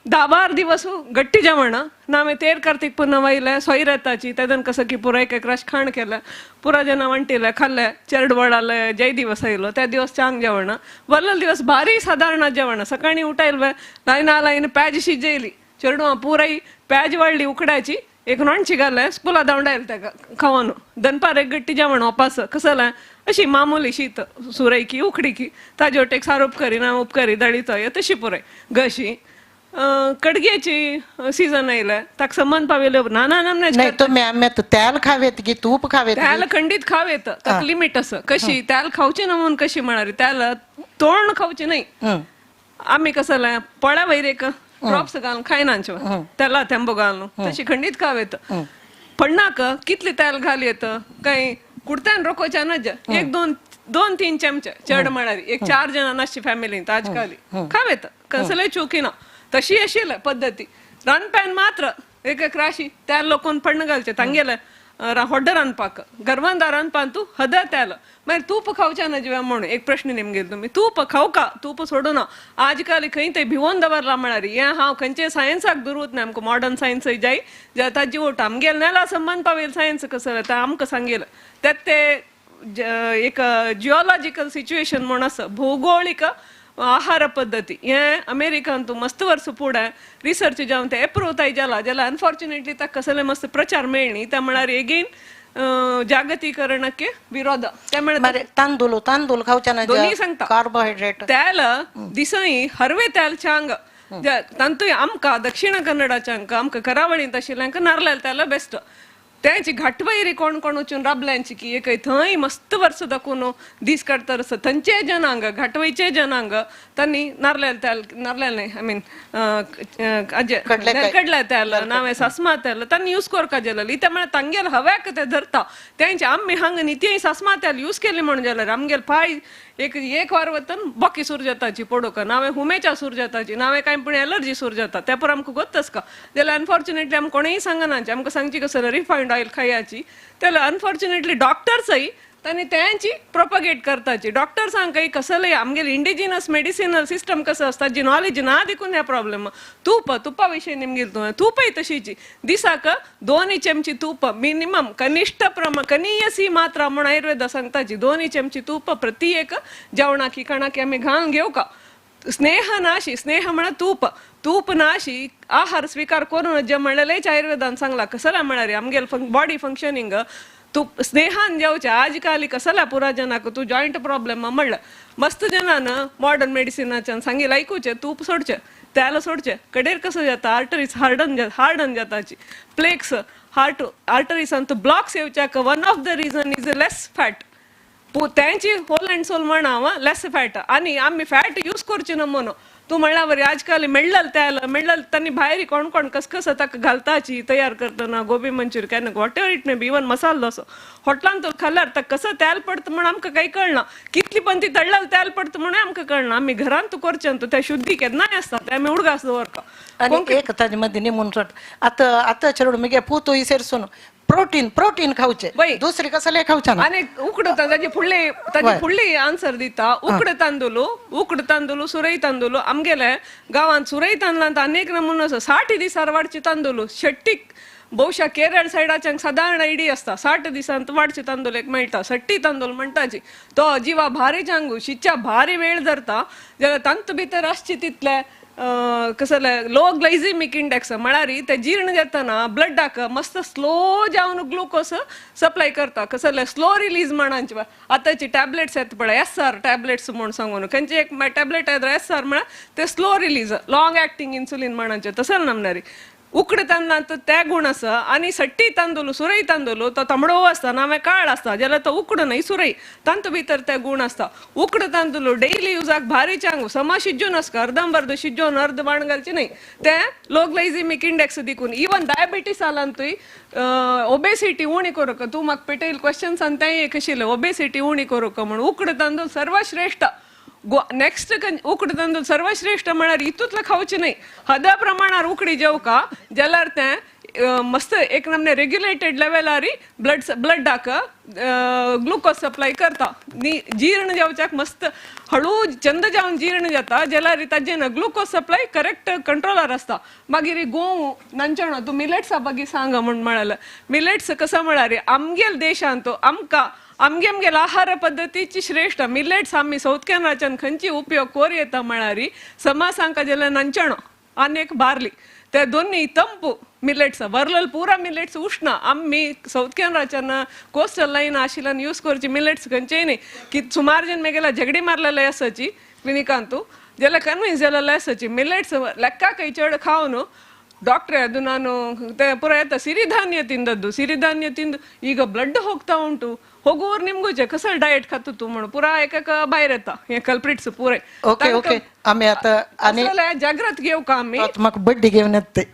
10-12 दिवस गट्टी जेवण नावे तेर कार्तीक पुन्हा वयले सोयर येताची तेदन कसं की पुरा एक एक राश खाण केलं पुरा जण वांटिले खाल्ले चेरडवड आले जय दिवस आयलो त्या दिवस चांग जेवण वरलेले दिवस भारी साधारण जेवण सकाळी उठायलवे लायना लायन प्याज शिजयली चेडवां पुराय प्याज वाडली उकडायची एक नॉनची घाले स्कुला धांवडायल ताका खावन दनपार एक गट्टी जेवण वापास कसला अशी मामूली शीत सुरयकी उकडीकी ताजे वटेक सार उपकरी ना उपकरी दाळीतो तशी पुराय गशी. कडग्याची सीझन आयले ताका संबंद पाविल्ले नाना नामने नाही तुम्ही आम्ही त्याल खावेत की तूप खावेत? त्याला खंडीत खावेत, ताका लिमिट असं कशी त्याला खावची ना म्हणून कशी म्हणारी त्याला तोंड खावची नाही. आम्ही कसं पोळ्या वयर एक ड्रॉप्स घालून खायनांचे त्याला थेंबो घालून तशी खंडीत खावेत. पण्णाक कितले तेल घाल येत काही कुडत्यान रोकोच्या नज एक दोन दोन तीन चमचे चड म्हळ्यार एक 4 जणां आसची फॅमिलींत आजकाल खावेत कसले चुकी ना. तशी आशिल्ले पद्दती रांदप्यान मात्र एक एक राशी तेल लोकोन पण्ण घालचे तांगेले होड्ड रांदपाक गरवांदा रांदपान तूं हद तेल मागीर तूप खावच्या ना जिवा म्हणून एक प्रश्न निमगेल तुमी तूप खावका का तूप सोडू ना. आजकाल खंय ते भिवोन दवरला म्हळ्यार हें हांव खंयचे सायन्साक दुरूत ना आमकां मॉडर्न सायन्स जाय जाल्यार ताजी वोट आमगेल नेला संबंद पावेल सायन्स कसं तें आमकां सांगेल त्यात ते एक जिओलॉजिकल सिच्युएशन म्हूण आसा भौगोळीक आहार पद्दती हें अमेरिकान तूं मस्त वर्स फुडें रिसर्च जावन तें एप्रूव ताय जाला जाल्यार अनफॉर्च्युनेटली ताका कसले मस्त प्रचार मेळ्ळी त्या म्हळ्यार एगेन जागतीकरणाके विरोध त्या म्हळ्यार तांदूळ तांदूळ खावच्या ना दोन्ही सांगता कार्बोहायड्रेट तेल दिसई हरवे तेल चांग तांतूय आमकां दक्षिण कन्नडाच्या आमकां करावळींत आशिल्ल्यांक नारलेल तेल बेस्ट. त्यांची घाटवैरी कोण कोण वचून राबल्यांची की एक थंय मस्त वर्स दाखोवन दीस काडटा आसता थंयचे जनांग घाटवयचे जनांग तांणी नारलेल तेल नारलेल न्हय I mean अजे कडले तेल नांवे सासमा तेल तांणी यूज करपा जालेली त्या म्हळ्यार तांगेल हव्याक ते धरता तेंचे आमी हांगा न्ही ती सासमा तेल यूज केली म्हणून जाल्यार आमगेल पांय एक एक वार वतन बाकी सूर जाताची पडोवका नांवे हुमेच्या सूर जाताची नांवे कांय पूण एलर्जी सूर जाता त्या पर आमकां गोत्तच का जाल्यार अनफॉर्च्युनेटली आमकां कोणूय सांगना आमकां सांगची कसं रिफायंड ऑयल खायाची त्याला अनफॉर्च्युनेटली डॉक्टर्सय तांणी तेंची प्रोपगेट करताची. डॉक्टर सांग कसलय आमगेल इंडिजिनस मेडिसिनल सिस्टम कसं आसता जी नॉलेज ना देखून ह्या प्रॉब्लेम. तूप तुपा विशयी निमगेल तुवें तूपय तशीची दिसाक 2 चमची तूप मिनिमम कनिष्ठ प्रमाण कनीयसी मात्रा म्हूण आयुर्वेदा सांगताची 2 चमची तूप प्रति एक जेवणाकी खाणाकी आमी घालून घेवका. स्नेह नाशी स्नेह म्हळ्यार तूप तूप नाशी आहार स्वीकार करून जे म्हणलेलेच आयुर्वेदान सांगला कसला म्हळ्यार आमगेल बॉडी फंक्शनिंग तूप स्नेहान जेवचे. आजकाल कसला पुरा जनाक तूं जॉयंट प्रॉब्लेम म्हणलं मस्त जनान मॉडर्न मेडिसिनाच्यान सांगील आयकुचें तूप सोडचें तेल सोडचें कडेर कसं जाता आर्टरीज हार्डन जाताची प्लेक्स हार्ट आर्टरीसान तूं ब्लॉक्स येवच्याक one of the reason is less fat. तेंची होल अँड सोल म्हणा लेस फॅट आनी आमी फॅट यूज करची ना म्हणून तूं म्हणल्या वरी आजकाल मेळ्ळल तेल मेळ्ळल तांणी भायर कोण कोण कसकस ताका घालताची तयार करतना gobi Manchurian whatever it may be even masala dosa हॉटलान तो खाल्यार ताका कसं तेल पडटा म्हूण आमकां कांय कळना कितली पण ती तळ्ळल तेल पडटा म्हणून आमकां कळना. आमी घरांत तूं करचें तूं त्या शुद्धी केन्नाय आसता तें आमी उडगास दवरता. आनी एक ताजे मदीं निमून सोड आतां आतां चेडूं मुगे पूतय सेरसून प्रोटीन प्रोटीन खावचे दुसरी कसले खावचे ना. आनी उकडो ताजी फुडली ताजी फुडली आन्सर दिता. उकड तांदूळ उकड तांदूळ सुरई तांदूळ आमगेले गांवांत सुरई तांदळांत अनेक नमुनो आसा 60 दिसार वाडचे तांदूळ शेट्टीक बहुशा केरळ सायडाच्यान सादारण आयडी आसता 60 दिसांत वाडचे तांदूळ एक मेळटा सट्टी तांदूळ म्हणटाची तो जिवा भारी चांगू शिच्या भारी वेळ धरता जाल्यार तांतू भितर आसची तितले कसले लो ग्लायसिमिक इंडेक्स म्हळ्यार ते जीर्ण जातना ब्लडाक मस्त स्लो जावन ग्लुकोज सप्लाय करता कसले स्लो रिलीज म्हणांचे आतांची टॅबलेट्स येता पळय एस आर टॅबलेट्स म्हूण सांगून खंयची एक टॅबलेट येता एस आर म्हळ्यार ते slow release long acting insulin म्हणांचे तसं नामणारी उकडे तांदळांत ते गूण आसा. आनी सट्टी तांदूळ सुरई तांदूळ तो तांबडो आसता नावे काळ आसता जाल्यार तो उकडो न्हय सुरई तांतू भितर ते गूण आसता. उकडे तांदूळ डेली युजाक भारी चांगू समा शिजून आसता अर्दंबर्द शिजोवन अर्द बाण घालचे न्हय ते लो ग्लायसिमिक इंडेक्स दिकून इवन डायबिटीस आलांतूय ओबेसिटी उणी करूंक तूं म्हाका पेटयल क्वेश्चन्स आनी तेंय एक आशिल्लें ओबेसिटी उणी करूंक म्हूण उकडे तांदूळ सर्वश्रेश्ठ. नेक्स्ट उकडे तांदूळ सर्वश्रेष्ठ म्हळ्यार हितूंतलें खावचें न्हय हदा प्रमाणार उकडी जेवका जाल्यार तें मस्त एक नमने रेग्युलेटेड लेवलार ब्लडाक ग्लुकोज सप्लाय करता न्ही जीर्ण जावच्याक मस्त हळू चंद जावन जीर्ण जाता जाल्यार ताजें ना ग्लुकोज सप्लाय करेक्ट कंट्रोलार आसता. मागीर गोंव नंचणो तूं मिलेट्सा बगी सांग म्हूण म्हळ्यार मिलेट्स कसो म्हळ्यार आमगेल देशांत आमकां आमगे आमगेल आहार पद्दतीची श्रेष्ठ मिलेट्स आमी सावथ केनराच्यान खंयची उपयोग कोर येता म्हळ्यार समा सांगका जाल्यार नंचणो आनी एक बार्ली ते दोन्ही ತಂಪು ಮಿಲೆಟ್ಸ್ ಬರ್ಲಲ್ಲಿ ಪೂರಾ ಮಿಲೆಟ್ಸ್ ಉಷ್ಣ. आमी सावथ केनराच्यान कोस्टल लायन आशिल्ल्यान यूज करची मिलेट्स खंयचेय न्ही की सुमार जन मेगेला झगडी मारलेले आसाची क्लिनिकांतू. जाल्यार कन्विन्स जाल्यार लेसाची मिलेट्स ಲೆಕ್ಕಕ್ಕೆ ಚೇಡು ಖಾವನು ಡಾಕ್ಟ್ರೆ ಅದು ನಾನು ಪೂರ ಆಯ್ತಾ ಸಿರಿಧಾನ್ಯ ತಿಂದದ್ದು, ಸಿರಿಧಾನ್ಯ ತಿಂದು ಈಗ ಬ್ಲಡ್ ಹೋಗ್ತಾ ಉಂಟು, ಹೋಗುವರು ನಿಮ್ಗೂ ಕಸಲ್ ಡಯಟ್ ಖತ್ತು ಮಾಡು ಪೂರಾ ಏಕಕ भायर येता हे कल्प्रिट्स पुरे. ओके ओके आमी आतां आनी जाग्रत घेवं का आमी म्हाका बड्डी घेवन येता ते.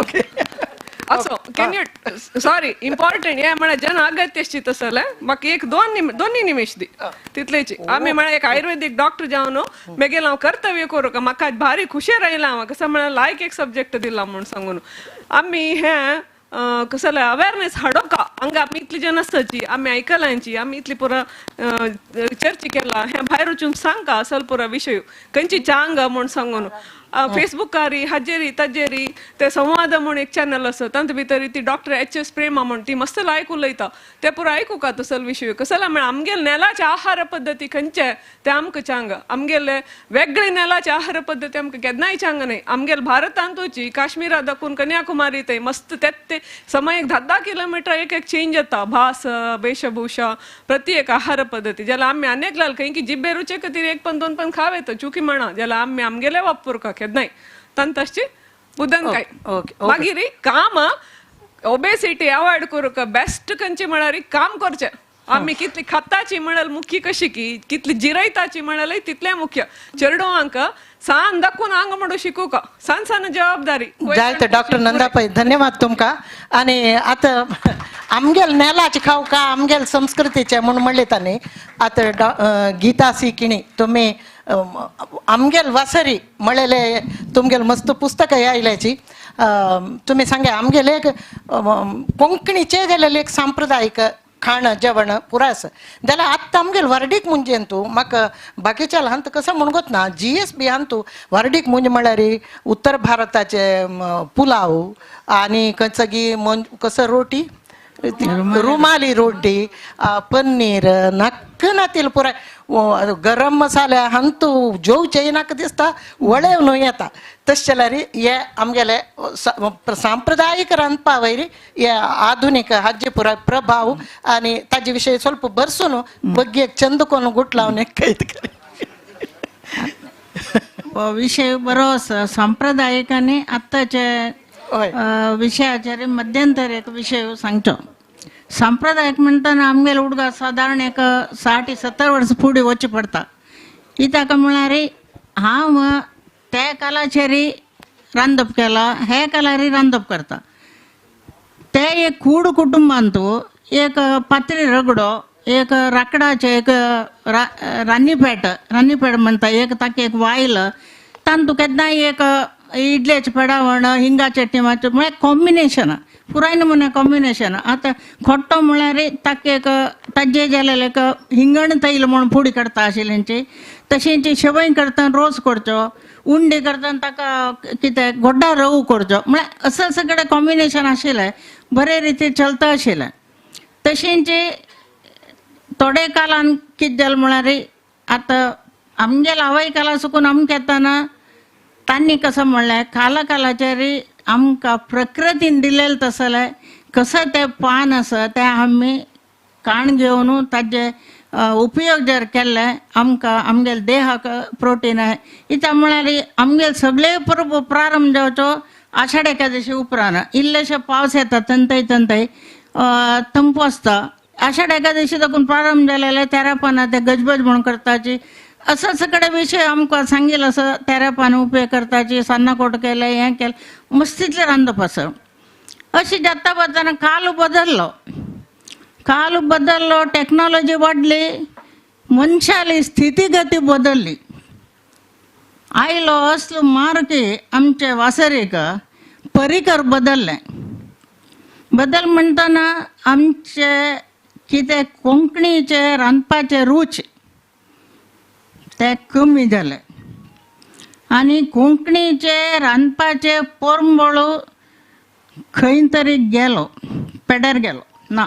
ओके असो can you sorry important हे म्हळ्यार जन अगत्यशी तसले म्हाका एक दोन निमिश दी तितलेची. आमी म्हळ्यार एक आयुर्वेदीक डॉक्टर जावन मेगेल हांव कर्तव्य करूं का म्हाका भारी खुशेर आयला हांव कसं म्हळ्यार लायक एक सब्जेक्ट दिला म्हूण सांगून आमी हें कसले अवेरनेस हाडोका हांगा आमी इतली जन आसताची आमी आयकलांची आमी इतली पुरा चर्चा केला हें भायर वचून सांगका असल पुरा विशय खंयची चांग म्हूण सांगून फेसबुकारी हाजेरी ताजेरी ते संवाद म्हूण एक चॅनल आसा तातूंत भितर ती डॉक्टर एच एस प्रेमा म्हूण ती मस्त लायक उलयता ते पुरा आयकुका तसल विशय कसले म्हळ्यार आमगेले नेलाचे आहार पद्दती खंयचे ते आमकां चांग आमगेले वेगळे नेलाचे आहार पद्दती आमकां केन्नाय चांग न्हय. आमगेले भारतांतूची काश्मीरा दाखून कन्याकुमारी थंय मस्त ते समय एक 10-10 किलोमिटर एक एक चेंज जाता भास वेशभूषा प्रति एक आहार पद्दती जाल्यार आमी अनेक लाल खंय की जिब्बे रुचे खातीर एक पण दोन पण खाव येता चुकी म्हणा जाल्यार आमी आमगेले वापरुका केन्नाय तंतश्ची बुदन काय मागीर काम ओबेसिटी अवॉयड करूका बेस्ट खंयची म्हळ्यार काम करचें. आमी कितली खाताची म्हळ्यार मुख्य कशी की कितली जिरयताची म्हळ्यार तितलें मुख्य चेडवांक सान दाखून आंग म्हणून शिकूका सान सान जबाबदारी. जायते डॉक्टर नंदा पै धन्यवाद तुमकां. आनी आतां आमगेल नेलाचे खाव का आमगेल संस्कृतीचे म्हूण म्हणले तांणी आतां गीता सी किणी तुमी आमगेल वासरी म्हणलेले तुमगेल मस्त पुस्तकां आयल्याची तुमी सांगे आमगेले एक कोंकणीचे जालेले एक सांप्रदायीक खाण जेवण पुराय आसा जाल्यार आत्तां आमगेल व्हरडीक मुंजेन तूं म्हाका बाकीच्या हांत कसो म्हणूंक ना जी एस बी हांतू व्हरडीक मुंज म्हळ्यार उत्तर भारताचे पुलाव आनी खंयचो कसो रोटी रुमाली रोटी पनीर नक्क नातील पुराय गरम मसाले हांतू जेवचें नाका दिसता वळेव न्हू येता. तशें जाल्यार हे आमगेले सांप्रदायीक रांदपा वयर हे आधुनीक हाजे पुराय प्रभाव आनी ताजे विशय ಸ್ವಲ್ಪ बरसून बग्गी एक चंद कोण गुट लावन एक कैद करी. विशय बरो आसा सांप्रदायीक आनी आत्ताचे विशयाचेर मध्यंतर एक विशय सांगचो. सांप्रदायीक म्हणटना आमगेले उडगा सादारण एक 60-70 वर्सां फुडें वचचें पडटा. कित्याक म्हळ्यार हांव त्या कालाचेर रांदप केलां हे कालारी रांदप करता. ते एक कूड कुटुंबांतू एक पात्री रगडो एक राकडाचें एक रान्नीपेट रान्नीपेट म्हणटा एक ताका एक वायल तातूंत केन्नाय एक इडलेचें पेडावण हिंगा चटणी मातशें म्हळ्यार कॉम्बिनेशन पुराय नमुने कॉम्बिनेशन. आतां खोट्टो म्हळ्यार ताका एक ताजें जालेलें एक हिंगण तैल म्हूण पुडी काडटा आशिल्ल्यांची तशेंच शेवय करतना रोस करचो उंडे करतना ताका कितें गोड्डा रव करचो म्हळ्यार असं सगळें कॉम्बिनेशन आशिल्लें बरे रितीन चलता आशिल्लें. तशेंच थोडे कालान कितें जालें म्हळ्यार आतां आमगेले आवय काला सुकून आमकां येतना तांणी कसं म्हणलें काला कालाचेर आमकां प्रकृतीन दिलेलें तसलें कसं तें पान आसा तें आमी काण घेवन ताजे उपयोग जर केल्ले आमकां आमगेले देहाक प्रोटीन आहे. कित्याक म्हळ्यार आमगेले सगळे परब प्रारंभ जावचो आषाढ एकादशी उपरांत इल्लेशे पावस येता तंतय तंतय तंपू आसता. आषाढ एकादशी दाखून प्रारंभ जालेले तेरा पानां ते गजबज म्हूण करताची असं सगळे विशय आमकां सांगील असं तेरा पानां उपयोग करताची सान्नां कोट केलें हें केलें मस्तीतलें रांदप आसा. अशी जाता वतना काल बदल्लो काल बदल्लो टॅक्नॉलॉजी वाडली मनशाली स्थितीगती बदल्ली. आयलो असलो मार्ग आमचे वासरेक परिकर बदल्लें. बदल म्हणटना आमचे कितें कोंकणीचे रांदपाचे रूच ते कमी जाले आनी कोंकणीचे रांदपाचे पोरंबळ खंय तरी गेलो पेड्यार गेलो ना.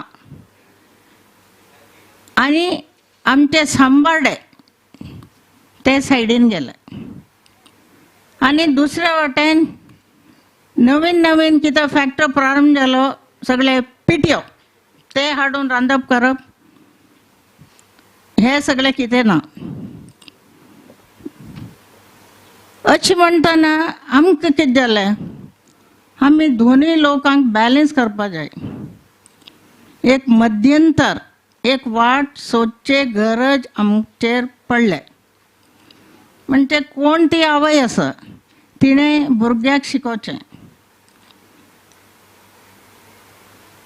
आनी आमचे सांबार्डे ते सायडीन गेले आनी दुसऱ्या वाटेन नवीन नवीन कितें फॅक्टर प्रारंभ जालो सगळे पिठयो ते हाडून रांदप करप हे सगळें कितें ना. अशें म्हणटना आमकां कितें जालें, आमी दोनूय लोकांक बॅलन्स करपा जाय. एक मध्यंतर एक वाट सोदचे गरज आमचेर पडल्या. म्हणजे कोण ती आवय आसा तिणें भुरग्याक शिकोवचें.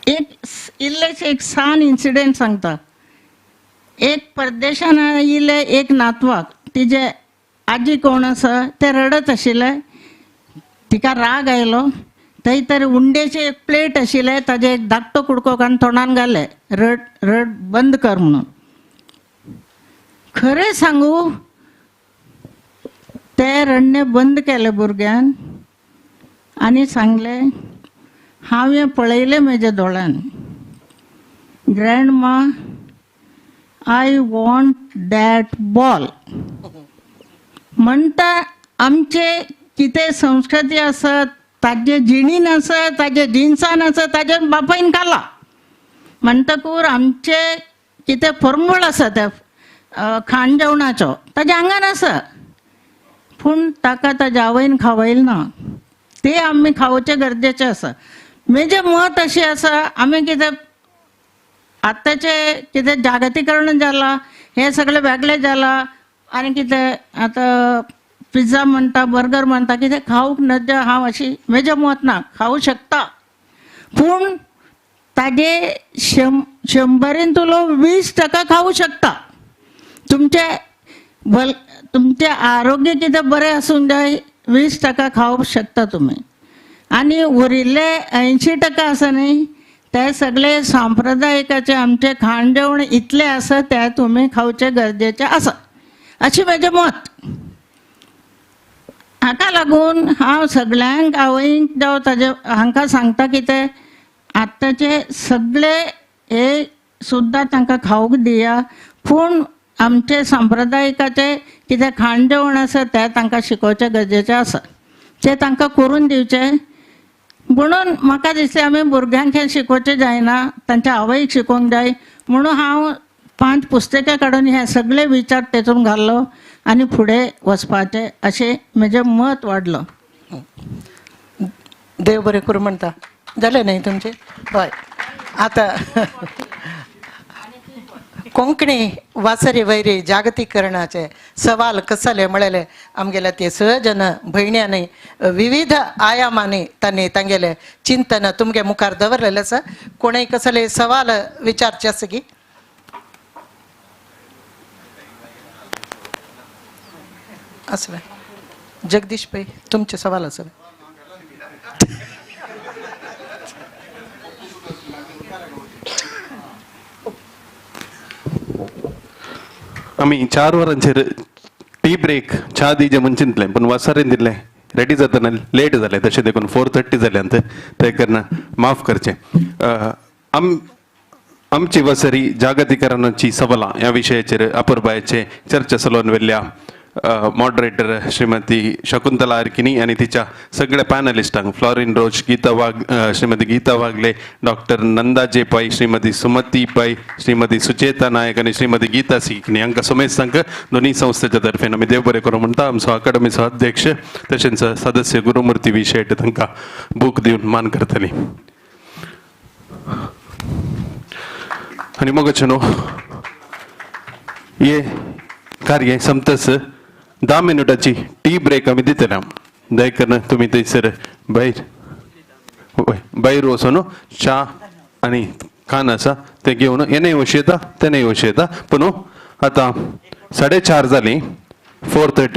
एक इल्लेशें एक सान इन्सिडेंट सांगता. एक परदेशान आयिल्ले एक नातवाक तिजे आजी कोण आसा तें रडत आशिल्लें. तिका राग आयलो. थंय तर उंडेचें एक प्लेट आशिल्लें, ताजें एक धाकटो कुडको काडून तोंडान घालें, रड रड बंद कर म्हणून. खरें सांगू, तें रडणें बंद केलें भुरग्यान आनी सांगलें, हांव हें पळयलें म्हज्या दोळ्यान, Grandma I want that ball. म्हणटा आमचे कितें संस्कृती आसा ताजे जिणीन आसा, ताजे जिनसान आसा, ताजे बापायन खाला. म्हणटकूर आमचे कितें फॉर्मूल आसा त्या खाण जेवणाचो ताज्या आंगान आसा, पूण ताका ताज्या आवयन खावयलें ना. तें आमी खावचें गरजेचें आसा. म्हजें मत अशें आसा, आमी कितें आतांचें कितें जागतीकरण जालां, हें सगळें वेगळें जालां आनी कितें आतां पिझ्झा म्हणटा, बर्गर म्हणटा, कितें खावंक नज हांव अशी म्हजें मत ना, खावूं शकता, पूण ताजे 100 20% खावूं शकता. तुमचें तुमचें आरोग्य कितें बरें आसूंक जाय, 20% खावंक शकता तुमी, आनी उरिल्ले 80% आसा न्ही ते सगळे सांप्रदायिकाचे आमचे खाण जेवण इतलें आसा ते तुमी खावचें गरजेचें आसा, अशें म्हजें मत. हाका लागून हांव सगळ्यांक आवयक जावं ताजे हांकां सांगता की ते आतांचे सगळे हे सुद्दां तांकां खावंक दिया, पूण आमचे सांप्रदायिकाचे कितें खाण जेवण आसा तें तांकां शिकोवचें गरजेचें आसा, तें तांकां करून दिवचें. म्हणून म्हाका दिसलें आमी भुरग्यांक हें शिकोवचें जायना, तांच्या आवयक शिकोवंक जाय. म्हणून हांव 5 पुस्तकां काडून हे सगळे विचार तेतून घाल्लो आनी फुडें वचपाचें अशें म्हजें मत वाडलो. देव बरें करूं म्हणटा. जालें न्ही तुमचें? हय. आतां कोंकणी वासरी वैरी जागतीकरणाचे सवाल कसले म्हळेले आमगेल्या ते सहजन भयण्यांनी विविध आयामांनी तांणी तांगेले चिंतन तुमगे मुखार दवरलेलें आसा. कोणूय कसले सवाल विचारचे आसा की? आसलें जगदीश पै तुमचे सवाल आसलें. आमी 4 वरांचेर टी ब्रेक च्या दिजे म्हूण चिंतलें, पूण वासारेन दिलें रेडी जातना लेट जालें, तशें देखून 4:30 जालें आनी तें करना माफ करचें. आमची वसरी जागतीकरणाची सवालां ह्या विशयाचेर अपुरबायेचे चर्चा चलोवन व्हेल्ल्या मॉडरेटर श्रीमती शकुंतला आर्किनी आनी तिच्या सगळ्या पॅनलिस्टांक फ्लॉरिन रोज, गीता वाघ, श्रीमती गीता वागले, डॉक्टर नंदा जे पै, श्रीमती सुमती पै, श्रीमती सुचेता नायक आनी श्रीमती गीता सिकनी हांकां समेस्तांक दोनूय संस्थेच्या तर्फेन आमी देव बरें करूं म्हणटा. आमचो अकादमीचो अध्यक्ष तशेंच सदस्य गुरुमूर्ती वी शेट तांकां बूक दिवन मान करतली. आनी मोगाचे न्हू हे कार्य समतच 10 मिनटाची टी ब्रेक आमी दितले. दया करून तुमी थंयसर भायर भायर वचून च्या आनी खाण आसा तें घेवन हेणें वशी येता तेणें वशी येता. पूण आतां 4:30 जालीं, 4:30.